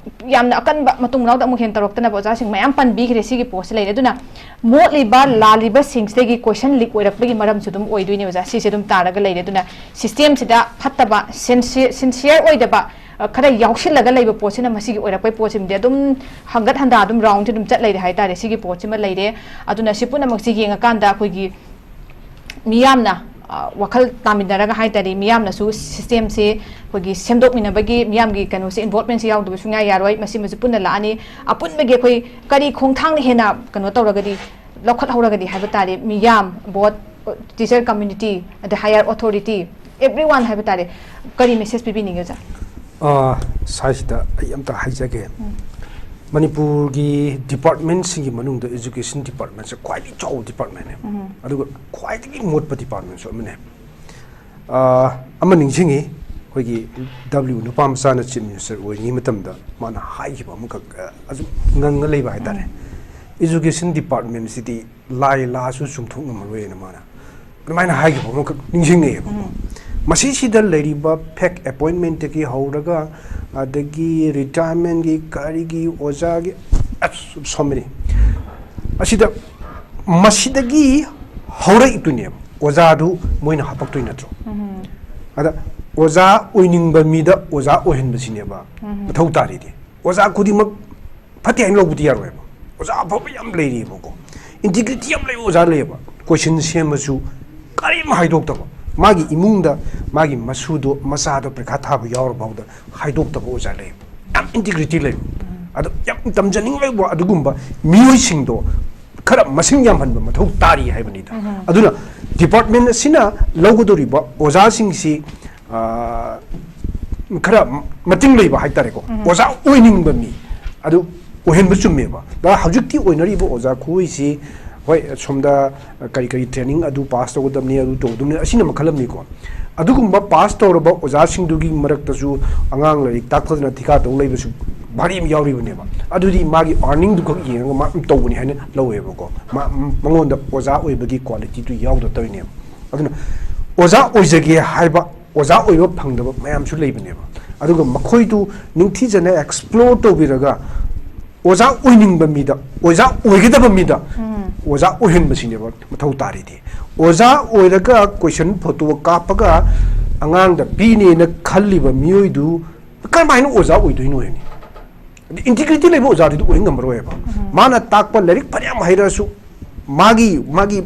ꯌꯥꯝꯅ ꯑꯀꯟꯕ ꯃꯇꯨꯡ ꯃꯅꯥꯎꯗ ꯑꯃꯨꯛ ꯍꯦꯟꯅ ꯇꯧꯔꯛꯇꯅꯕ ꯑꯣꯖꯥꯁꯤꯡ ꯃꯌꯥꯝ ꯄꯟꯕꯤꯈ꯭ꯔꯦ꯫ ꯁꯤꯒꯤ ꯄꯣꯠꯁꯤ ꯂꯩꯔꯦ꯫ ꯑꯗꯨꯅ ꯃꯣꯠꯂꯤꯕ, ꯂꯥꯜꯂꯤꯕꯁꯤꯡꯁꯤꯗꯒꯤ ꯀꯣꯏꯁꯟ ꯂꯤꯛ ꯑꯣꯏꯔꯛꯄꯒꯤ ꯃꯔꯝꯁꯨ ꯑꯗꯨꯝ ꯑꯣꯏꯗꯣꯏꯅꯦ ꯑꯣꯖꯥ꯫ ꯁꯤꯁꯦ ꯑꯗꯨꯝ ꯇꯥꯔꯒ ꯂꯩꯔꯦ꯫ ꯑꯗꯨꯅ ꯁꯤꯁꯇꯦꯝꯁꯤꯗ ꯐꯠꯇꯕ, ꯁꯤꯟꯁꯤ-, ꯁꯤꯟꯁꯤꯌꯔ ꯑꯣꯏꯗꯕ, ꯑ, ꯈꯔ ꯌꯥꯎꯁꯤꯜꯂꯒ ꯂꯩꯕ ꯄꯣꯠꯁꯤꯅ ꯃꯁꯤꯒꯤ ꯑꯣꯏꯔꯛꯄꯩ ꯄꯣꯠꯁꯤꯃꯗꯤ ꯑꯗꯨꯝ ꯍꯪꯒꯠ ꯍꯟꯗꯥ ꯑꯗꯨꯝ ꯔꯥꯎꯟꯁꯦ ꯑꯗꯨꯝ ꯆꯠ ꯂꯩꯔꯦ ꯍꯥꯏꯇꯥꯔꯦ꯫ ꯁꯤꯒꯤ ꯄꯣꯠꯁꯤꯃ ꯂꯩꯔꯦ꯫ ꯑꯗꯨꯅ ꯁꯤ ꯄꯨꯝꯅꯃꯛꯁꯤ ꯌꯦꯡꯉꯀꯥꯟꯗ ꯑꯩꯈꯣꯏꯒꯤ ꯃꯤꯌꯥꯝꯅ, ꯑ, ꯋꯥꯈꯜ ꯇꯥꯃꯤꯟꯅꯔꯒ ꯍꯥꯏꯇꯥꯔꯦ, ꯃꯤꯌꯥꯝꯅꯁꯨ ꯁꯤꯁꯇꯦꯝꯁꯦ ꯑꯩꯈꯣꯏꯒꯤ ꯁꯦꯝꯗꯣꯛꯃꯤꯟꯅꯕꯒꯤ, ꯃꯤꯌꯥꯝꯒꯤ ꯀꯩꯅꯣꯁꯦ, ꯏꯟꯚꯣꯜꯕꯃꯦꯟꯁꯦ ꯌꯥꯎꯗꯕ ꯁꯨꯡꯌꯥ ꯌꯥꯔꯣꯏ꯫ ꯃꯁꯤꯃꯁꯨ ꯄꯨꯟꯅ ꯂꯥꯛꯑꯅꯤ꯫ ꯑꯄꯨꯟꯕꯒꯤ ꯑꯩꯈꯣꯏ ꯀꯔꯤ ꯈꯣꯡꯊꯥꯡꯅ ꯍꯦꯟꯅ ꯀꯩꯅꯣ ꯇꯧꯔꯒꯗꯤ, ꯂꯧꯈꯠꯍꯧꯔꯒꯗꯤ ꯍꯥꯏꯕ ꯇꯥꯔꯦ, ꯃꯤꯌꯥꯝ, ꯕꯣꯠ, ꯇꯤꯆꯔ ꯀꯝꯃ꯭ꯌꯨꯅꯤꯇꯤ, ꯑꯗꯩ ꯍꯥꯏꯌꯔ ꯑꯣꯊꯣꯔꯤꯇꯤ, ꯑꯦꯚ꯭ꯔꯤ ꯋꯥꯟ ꯍꯥꯏꯕ ꯇꯥꯔꯦ, ꯀꯔꯤ ꯃꯦꯁꯦꯖ ꯄꯤꯕꯤꯅꯤꯡꯉꯦ ꯑꯣꯖꯥ? ꯑ, ꯁ꯭ꯋꯥꯏꯁꯤꯗ ꯑꯩ ꯑꯝꯇ ꯍꯥꯏꯖꯒꯦ꯫ ꯃꯅꯤꯄꯨꯔꯒꯤ ꯗꯤꯄꯥꯔꯠꯃꯦꯟꯁꯤꯡꯒꯤ ꯃꯅꯨꯡꯗ ꯏꯖꯨꯀꯦꯁꯟ ꯗꯤꯄꯥꯔꯠꯃꯦꯟꯁꯦ ꯈ꯭ꯋꯥꯏꯗꯒꯤ ꯆꯥꯎꯕ ꯗꯤꯄꯥꯔꯠꯃꯦꯟꯅꯦ, ꯑꯗꯨꯒ ꯈ꯭ꯋꯥꯏꯗꯒꯤ ꯃꯣꯠꯄ ꯗꯤꯄꯥꯔꯠꯃꯦꯟꯁꯨ ꯑꯃꯅꯦ꯫ ꯑ, ꯑꯃ ꯅꯤꯡꯁꯤꯡꯉꯤ, ꯑꯩꯈꯣꯏꯒꯤ ꯗꯕ꯭ꯂꯤꯎ ꯅꯨꯄꯥ ꯃꯆꯥꯅ ꯆꯤꯐ ꯃꯤꯅꯤꯁꯇꯔ ꯑꯣꯏꯔꯤꯉꯩ ꯃꯇꯝꯗ ꯃꯥꯅ ꯍꯥꯏꯈꯤꯕ ꯑꯃꯈꯛ, ꯑ, ꯑꯁꯨꯝ ꯉꯪꯉ ꯂꯩꯕ ꯍꯥꯏꯇꯥꯔꯦ꯫ ꯏꯖꯨꯀꯦꯁꯟ ꯗꯤꯄꯥꯔꯠꯃꯦꯟꯁꯤꯗꯤ ꯂꯥꯏ ꯂꯥꯁꯨ ꯆꯨꯝꯊꯣꯛ ꯉꯝꯃꯔꯣꯏꯅ ꯃꯥꯅ ꯑꯗꯨꯃꯥꯏꯅ ꯍꯥꯏꯈꯤꯕ ꯑꯃꯈꯛ ꯅꯤꯡꯁꯤꯡꯉꯛꯑꯦꯕꯀꯣ꯫ ꯃꯁꯤꯁꯤꯗ ꯂꯩꯔꯤꯕ ꯐꯦꯛ ꯑꯦꯄꯣꯏꯟꯃꯦꯟꯠꯇꯒꯤ ꯍꯧꯔꯒ, ꯑꯗꯒꯤ ꯔꯤꯇꯥꯌꯔꯃꯦꯟꯠꯒꯤ, ꯀꯔꯤꯒꯤ, ꯑꯣꯖꯥꯒꯤ, ꯑꯁ, so many꯫ ꯑꯁꯤꯗ, ꯃꯁꯤꯗꯒꯤ ꯍꯧꯔꯛꯏꯗꯨꯅꯦꯕ꯫ ꯑꯣꯖꯥꯗꯨ ꯃꯣꯏꯅ ꯍꯥꯄꯛꯇꯣꯏ ꯅꯠꯇ꯭ꯔꯣ? ꯑꯗ ꯑꯣꯖꯥ ꯑꯣꯏꯅꯤꯡꯕ ꯃꯤꯗ ꯑꯣꯖꯥ ꯑꯣꯏꯍꯟꯕꯁꯤꯅꯦꯕ ꯃꯊꯧ ꯇꯥꯔꯤꯗꯤ꯫ ꯑꯣꯖꯥ ꯈꯨꯗꯤꯡꯃꯛ ꯐꯠꯇꯦ ꯍꯥꯏꯅ ꯂꯧꯕꯗꯤ ꯌꯥꯔꯣꯏꯕ꯫ ꯑꯣꯖꯥ ꯑꯐꯕ ꯌꯥꯝ ꯂꯩꯔꯤꯕꯀꯣ, ꯏꯟꯇꯤꯒ꯭ꯔꯤꯇꯤ ꯌꯥꯝ ꯂꯩꯕ ꯑꯣꯖꯥ ꯂꯩꯌꯦꯕ꯫ ꯀꯣꯏꯁꯟ ꯁꯦꯝꯃꯁꯨ ꯀꯔꯤꯝ ꯍꯥꯏꯗꯣꯛꯇꯕ, ꯃꯥꯒꯤ ꯏꯃꯨꯡꯗ ꯃꯥꯒꯤ ꯃꯁꯨꯗꯣ, ꯃꯆꯥꯗꯣ ꯄꯔꯤꯈꯥ ꯊꯥꯕ ꯌꯥꯎꯔ ꯐꯥꯎꯗ ꯍꯥꯏꯗꯣꯛꯇꯕ ꯑꯣꯖꯥ ꯂꯩꯌꯦꯕ꯫ ꯌꯥꯝ ꯏꯟꯇꯤꯒ꯭ꯔꯤꯇꯤ ꯂꯩꯕ꯫ ꯑꯗꯣ ꯌꯥꯝ ꯇꯝꯖꯅꯤꯡꯕ ꯑꯗꯨꯒꯨꯝꯕ ꯃꯤꯑꯣꯏꯁꯤꯡꯗꯣ ꯈꯔ ꯃꯁꯤꯡ ꯌꯥꯝꯍꯟꯕ ꯃꯊꯧ ꯇꯥꯔꯤ ꯍꯥꯏꯕꯅꯤꯗ꯫ ꯑꯗꯨꯅ ꯗꯤꯄꯥꯔꯠꯃꯦꯟ ꯑꯁꯤꯅ ꯂꯧꯒꯗꯧꯔꯤꯕ ꯑꯣꯖꯥꯁꯤꯡꯁꯤ, ꯑ, ꯈꯔ ꯃꯇꯤꯡ ꯂꯩꯕ ꯍꯥꯏꯇꯥꯔꯦꯀꯣ, ꯑꯣꯖꯥ ꯑꯣꯏꯅꯤꯡꯕ ꯃꯤ ꯑꯗꯨ ꯑꯣꯏꯍꯟꯕ ꯆꯨꯝꯃꯦꯕ꯫ ꯑꯗ ꯍꯧꯖꯤꯛꯇꯤ ꯑꯣꯏꯅꯔꯤꯕ ꯑꯣꯖꯥ ꯈꯨꯑꯣꯏꯁꯤ, ꯍꯣꯏ, ꯁꯣꯝꯗ ꯀꯔꯤ ꯀꯔꯤ training ꯑꯗꯨ pass ꯇꯧꯒꯗꯕꯅꯤ, ꯑꯗꯨ ꯇꯧꯒꯗꯕꯅꯤ, ꯑꯁꯤꯅ ꯃꯈꯜ ꯑꯃꯅꯤꯀꯣ꯫ ꯑꯗꯨꯒꯨꯝꯕ pass ꯇꯧꯔꯕ ꯑꯣꯖꯥꯁꯤꯡꯗꯨꯒꯤ ꯃꯔꯛꯇꯁꯨ ꯑꯉꯥꯡ ꯂꯥꯏꯔꯤꯛ ꯇꯥꯛꯄꯗꯅ ꯊꯤꯀꯥ ꯇꯧ ꯂꯩꯕꯁꯨ ꯚꯥꯔꯤ ꯑꯃ ꯌꯥꯎꯔꯤꯕꯅꯦꯕ꯫ ꯑꯗꯨꯗꯤ ꯃꯥꯒꯤ earning ꯗꯨ ꯈꯛ ꯌꯦꯡꯉꯒ ꯃꯥ ꯑꯗꯨꯝ ꯇꯧꯕꯅꯤ ꯍꯥꯏꯅ ꯂꯧꯋꯦꯕꯀꯣ꯫ ꯃꯥ, ꯃꯉꯣꯟꯗ ꯑꯣꯖꯥ ꯑꯣꯏꯕꯒꯤ quality ꯗꯨ ꯌꯥꯎꯗ ꯇꯧꯔꯤꯅꯦꯕ꯫ ꯑꯗꯨꯅ ꯑꯣꯖꯥ ꯑꯣꯏꯖꯒꯦ ꯍꯥꯏꯕ, ꯑꯣꯖꯥ ꯑꯣꯏꯕ ꯐꯪꯗꯕ ꯃꯌꯥꯝꯁꯨ ꯂꯩꯕꯅꯦꯕ꯫ ꯑꯗꯨꯒ ꯃꯈꯣꯏꯗꯨ ꯅꯤꯡꯊꯤꯖꯅ explore ꯇꯧꯕꯤꯔꯒ ꯑꯣꯖꯥ ꯑꯣꯏꯅꯤꯡꯕ ꯃꯤꯗ, ꯑꯣꯖꯥ ꯑꯣꯏꯒꯗꯕ ꯃꯤꯗ ꯑꯣꯖꯥ ꯑꯣꯏꯍꯟꯕꯁꯤꯅꯦꯕ ꯃꯊꯧ ꯇꯥꯔꯤꯗꯤ꯫ ꯑꯣꯖꯥ ꯑꯣꯏꯔꯒ question photo ꯀꯥꯞꯄꯒ ꯑꯉꯥꯡꯗ ꯄꯤꯅꯦꯅ ꯈꯜꯂꯤꯕ ꯃꯤꯑꯣꯏꯗꯨ ꯀꯔꯝꯍꯥꯏꯅ ꯑꯣꯖꯥ ꯑꯣꯏꯗꯣꯏꯅꯣ ꯍꯥꯏꯅꯤ? Integrity ꯂꯩꯕ ꯑꯣꯖꯥꯗꯨꯗꯤ ꯑꯣꯏ ꯉꯝꯃꯔꯣꯏꯕ꯫ ꯃꯥꯅ ꯇꯥꯛꯄ ꯂꯥꯏꯔꯤꯛ ꯐꯅꯌꯥꯝ ꯍꯩꯔꯁꯨ ꯃꯥꯒꯤ, ꯃꯥꯒꯤ,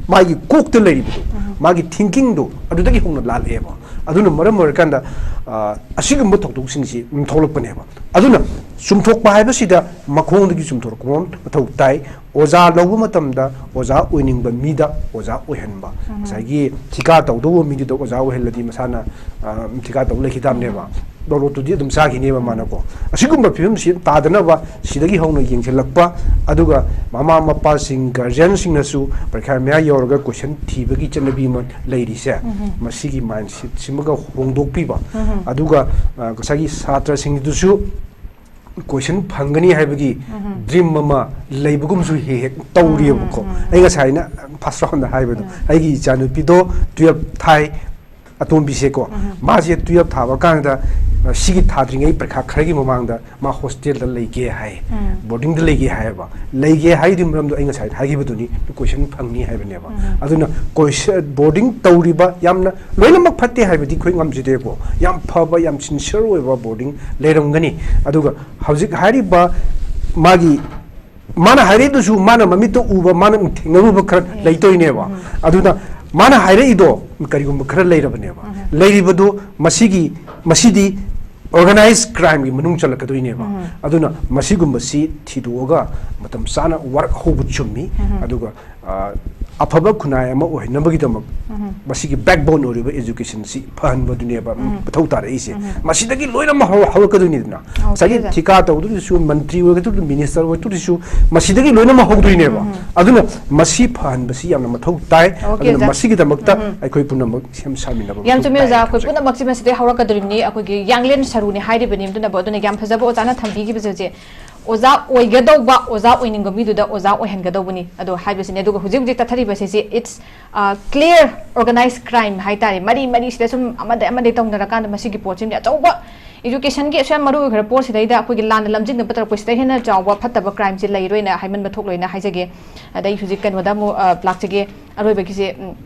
ꯃꯥꯒꯤ ꯀꯣꯛꯇ ꯂꯩꯔꯤꯕꯗꯣ, ꯃꯥꯒꯤ thinking ꯗꯣ ꯑꯗꯨꯗꯒꯤ ꯍꯧꯅ ꯂꯥꯜꯂꯛꯑꯦꯕ꯫ ꯑꯗꯨꯅ ꯃꯔꯝ ꯑꯣꯏꯔꯀꯥꯟꯗ, ꯑ, ꯑꯁꯤꯒꯨꯝꯕ ꯊꯧꯗꯣꯛꯁꯤꯡꯁꯤ ꯑꯗꯨꯝ ꯊꯣꯛꯂꯛꯄꯅꯦꯕ꯫ ꯑꯗꯨꯅ ꯆꯨꯝꯊꯣꯛꯄ ꯍꯥꯏꯕꯁꯤꯗ ꯃꯈꯣꯡꯗꯒꯤ ꯆꯨꯝꯊꯣꯔꯛꯄ ꯑꯃ ꯃꯊꯧ ꯇꯥꯏ꯫ ꯑꯣꯖꯥ ꯂꯧꯕ ꯃꯇꯝꯗ ꯑꯣꯖꯥ ꯑꯣꯏꯅꯤꯡꯕ ꯃꯤꯗ ꯑꯣꯖꯥ ꯑꯣꯏꯍꯟꯕ꯫ ꯉꯁꯥꯏꯒꯤ ꯊꯤꯀꯥ ꯇꯧꯗꯧꯕ ꯃꯤꯗꯨꯗ ꯑꯣꯖꯥ ꯑꯣꯏꯍꯜꯂꯗꯤ ꯃꯁꯥꯅ, ꯑ, ꯊꯤꯀꯥ ꯇꯧ ꯂꯩꯈꯤꯗꯕꯅꯦꯕ꯫ ꯗꯣꯂꯣꯠꯇꯨꯗꯤ ꯑꯗꯨꯝ ꯆꯥꯈꯤꯅꯦꯕ ꯃꯥꯅꯀꯣ꯫ ꯑꯁꯤꯒꯨꯝꯕ ꯐꯤꯕꯝꯁꯤ ꯇꯥꯗꯅꯕ ꯁꯤꯗꯒꯤ ꯍꯧꯅ ꯌꯦꯡꯁꯤꯜꯂꯛꯄ, ꯑꯗꯨꯒ ꯃꯃꯥ ꯃꯄꯥꯁꯤꯡ, guardian ꯁꯤꯡꯅꯁꯨ ꯄꯔꯤꯈꯥ ꯃꯌꯥ ꯌꯧꯔꯒ question ꯊꯤꯕꯒꯤ ꯆꯠꯅꯕꯤ ꯑꯃ ꯂꯩꯔꯤꯁꯦ, ꯃꯁꯤꯒꯤ mindset ꯁꯤꯃꯒ ꯍꯣꯡꯗꯣꯛꯄꯤꯕ꯫ ꯑꯗꯨꯒ, ꯑ, ꯉꯁꯥꯏꯒꯤ ꯁꯥꯇ꯭ꯔꯁꯤꯡꯗꯨꯁꯨ question ꯐꯪꯒꯅꯤ ꯍꯥꯏꯕꯒꯤ dream ꯑꯃ ꯂꯩꯕꯒꯨꯝꯁꯨ ꯍꯦꯛ ꯍꯦꯛ ꯇꯧꯔꯤꯑꯕꯀꯣ꯫ ꯑꯩ ꯉꯁꯥꯏ ꯑꯩꯅ first round ꯗ ꯍꯥꯏꯕꯗꯣ, ꯑꯩꯒꯤ ꯏꯆꯥꯅꯨꯄꯤꯗꯣ twelve ꯊꯥꯏ, ꯑꯇꯣꯝꯕꯤꯁꯦꯀꯣ꯫ ꯃꯥꯁꯦ twelve ꯊꯥꯕ ꯀꯥꯟꯗ, ꯑ, ꯁꯤꯒꯤ ꯊꯥꯗ꯭ꯔꯤꯉꯩ ꯄꯔꯤꯈꯥ ꯈꯔꯒꯤ ꯃꯃꯥꯡꯗ ꯃꯥ hostel ꯗ ꯂꯩꯒꯦ ꯍꯥꯏ, boarding ꯗ ꯂꯩꯒꯦ ꯍꯥꯏꯌꯦꯕ꯫ ꯂꯩꯒꯦ ꯍꯥꯏꯗꯨꯒꯤ ꯃꯔꯝꯗꯣ ꯑꯩ ꯉꯁꯥꯏ ꯍꯥꯏꯈꯤꯕꯗꯨꯅꯤ, question ꯐꯪꯅꯤ ꯍꯥꯏꯕꯅꯦꯕ꯫ ꯑꯗꯨꯅ question, boarding ꯇꯧꯔꯤꯕ ꯌꯥꯝꯅ ꯂꯣꯏꯅꯃꯛ ꯐꯠꯇꯦ ꯍꯥꯏꯕꯗꯤ ꯑꯩꯈꯣꯏ ꯉꯝꯖꯗꯦꯀꯣ꯫ ꯌꯥꯝ ꯐꯕ, ꯌꯥꯝ sincere ꯑꯣꯏꯕ boarding ꯂꯩꯔꯝꯒꯅꯤ꯫ ꯑꯗꯨꯒ ꯍꯧꯖꯤꯛ ꯍꯥꯏꯔꯤꯕ ꯃꯥꯒꯤ, ꯃꯥꯅ ꯍꯥꯏꯔꯛꯏꯗꯨꯁꯨ ꯃꯥꯅ ꯃꯃꯤꯠꯇ ꯎꯕ, ꯃꯥꯅ ꯊꯦꯡꯅꯔꯨꯕ ꯈꯔ ꯂꯩꯇꯣꯏꯅꯦꯕ꯫ ꯑꯗꯨꯅ ꯃꯥꯅ ꯍꯥꯏꯔꯛꯏꯗꯣ ꯀꯔꯤꯒꯨꯝꯕ ꯈꯔ ꯂꯩꯔꯕꯅꯦꯕ꯫ ꯂꯩꯔꯤꯕꯗꯣ ꯃꯁꯤꯒꯤ, ꯃꯁꯤꯗꯤ organized crime ꯒꯤ ꯃꯅꯨꯡ ꯆꯜꯂꯛꯀꯗꯣꯏꯅꯦꯕ꯫ ꯑꯗꯨꯅ ꯃꯁꯤꯒꯨꯝꯕꯁꯤ ꯊꯤꯗꯣꯛꯑꯒ ꯃꯇꯝ ꯆꯥꯅ ꯋꯥꯔꯛ ꯍꯧꯕ ꯆꯨꯝꯃꯤ꯫ ꯑꯗꯨꯒ, ꯑ, ꯑꯐꯕ ꯈꯨꯟꯅꯥꯏ ꯑꯃ ꯑꯣꯏꯍꯟꯅꯕꯒꯤꯗꯃꯛ ꯃꯁꯤꯒꯤ backbone ꯑꯣꯏꯔꯤꯕ educationꯁꯤ ꯐꯍꯟꯕꯗꯨꯅꯦꯕ ꯃꯊꯧ ꯇꯥꯔꯛꯏꯁꯦ꯫ ꯃꯁꯤꯗꯒꯤ ꯂꯣꯏꯅ ꯑꯃ ꯍꯧ- ꯍꯧꯔꯛꯀꯗꯣꯏꯅꯤꯗꯅ꯫ ꯉꯁꯥꯏꯒꯤ ꯊꯤꯀꯥ ꯇꯧꯗꯣꯔꯤꯁꯨ, ꯃꯟꯇ꯭ꯔꯤ ꯑꯣꯏꯒꯗꯧꯔꯤꯁꯨ, minister ꯑꯣꯏꯒꯗꯧꯔꯤꯁꯨ, ꯃꯁꯤꯗꯒꯤ ꯂꯣꯏꯅ ꯑꯃ ꯍꯧꯗꯣꯏꯅꯦꯕ꯫ ꯑꯗꯨꯅ ꯃꯁꯤ ꯐꯍꯟꯕꯁꯤ ꯌꯥꯝꯅ ꯃꯊꯧ ꯇꯥꯏ꯫ ꯑꯣꯀꯦ, ꯑꯗꯨꯅ ꯑꯣꯖꯥ꯫ ꯃꯁꯤꯒꯤꯗꯃꯛꯇ ꯑꯩꯈꯣꯏ ꯄꯨꯝꯅꯃꯛ ꯁꯦꯝ ꯁꯥꯃꯤꯟꯅꯕ ꯌꯥꯝ ꯃꯊꯧ ꯆꯨꯝꯃꯦ, ꯇꯥꯏ꯫ ꯑꯣꯖꯥ꯫ ꯑꯩꯈꯣꯏ ꯄꯨꯝꯅꯃꯛꯁꯦ ꯃꯁꯤꯗꯩ ꯍꯧꯔꯛꯀꯗꯧꯔꯤꯕꯅꯤ꯫ ꯑꯩꯈꯣꯏꯒꯤ ꯌꯥꯡꯂꯦꯟ ꯁꯔꯨꯅꯤ ꯍꯥꯏꯔꯤꯕꯅꯤ꯫ ꯑꯗꯨꯅꯕꯨ, ꯑꯗꯨꯅ ꯌꯥꯝ ꯐꯖꯕ ꯑꯣꯖꯥꯅ ꯊꯝꯕꯤꯈꯤꯕꯁꯦ, ꯍꯧꯖꯤꯛ ꯑꯣꯖꯥ ꯑꯣꯏꯒꯗꯧꯕ, ꯑꯣꯖꯥ ꯑꯣꯏꯅꯤꯡꯕ ꯃꯤꯗꯨꯗ ꯑꯣꯖꯥ ꯑꯣꯏꯍꯟꯒꯗꯧꯕꯅꯤ꯫ ꯑꯗꯣ ꯍꯥꯏꯕꯁꯤꯅꯦ꯫ ꯑꯗꯨꯒ ꯍꯧꯖꯤꯛ ꯍꯧꯖꯤꯛ ꯆꯠꯊꯔꯤꯕꯁꯤꯁꯦ, it's clear organized crime ꯍꯥꯏꯇꯥꯔꯦ꯫ ꯃꯔꯤ ꯃꯔꯤꯁꯤꯗ ꯁꯨꯝ ꯑꯃꯗ ꯑꯃꯗ ꯇꯧꯅꯔꯀꯥꯟꯗ ꯃꯁꯤꯒꯤ ꯄꯣꯠꯁꯤꯃꯗꯤ ꯑꯆꯧꯕ educationꯒꯤ ꯑꯁꯨꯛ ꯌꯥꯝ ꯃꯔꯨ ꯑꯣꯏꯈ꯭ꯔ ꯄꯣꯠꯁꯤꯗꯩꯗ ꯑꯩꯈꯣꯏꯒꯤ ꯂꯥꯟꯅ ꯂꯝꯖꯤꯡꯅꯕ ꯇꯧꯔꯛꯄꯁꯤꯗ ꯍꯦꯟꯅ ꯆꯥꯎꯕ ꯐꯠꯇꯕ crimeꯁꯦ ꯂꯩꯔꯣꯏꯅ ꯍꯥꯏꯃꯟꯕ ꯊꯣꯛꯂꯣꯏꯅ ꯍꯥꯏꯖꯒꯦ꯫ ꯑꯗꯩ ꯍꯧꯖꯤꯛ ꯀꯩꯅꯣꯗ ꯑꯃꯨꯛ, ꯑ, ꯂꯥꯛꯆꯒꯦ꯫ ꯑꯔꯣꯏꯕꯒꯤꯁꯦ, ꯎꯝ, ꯑꯣꯖꯥ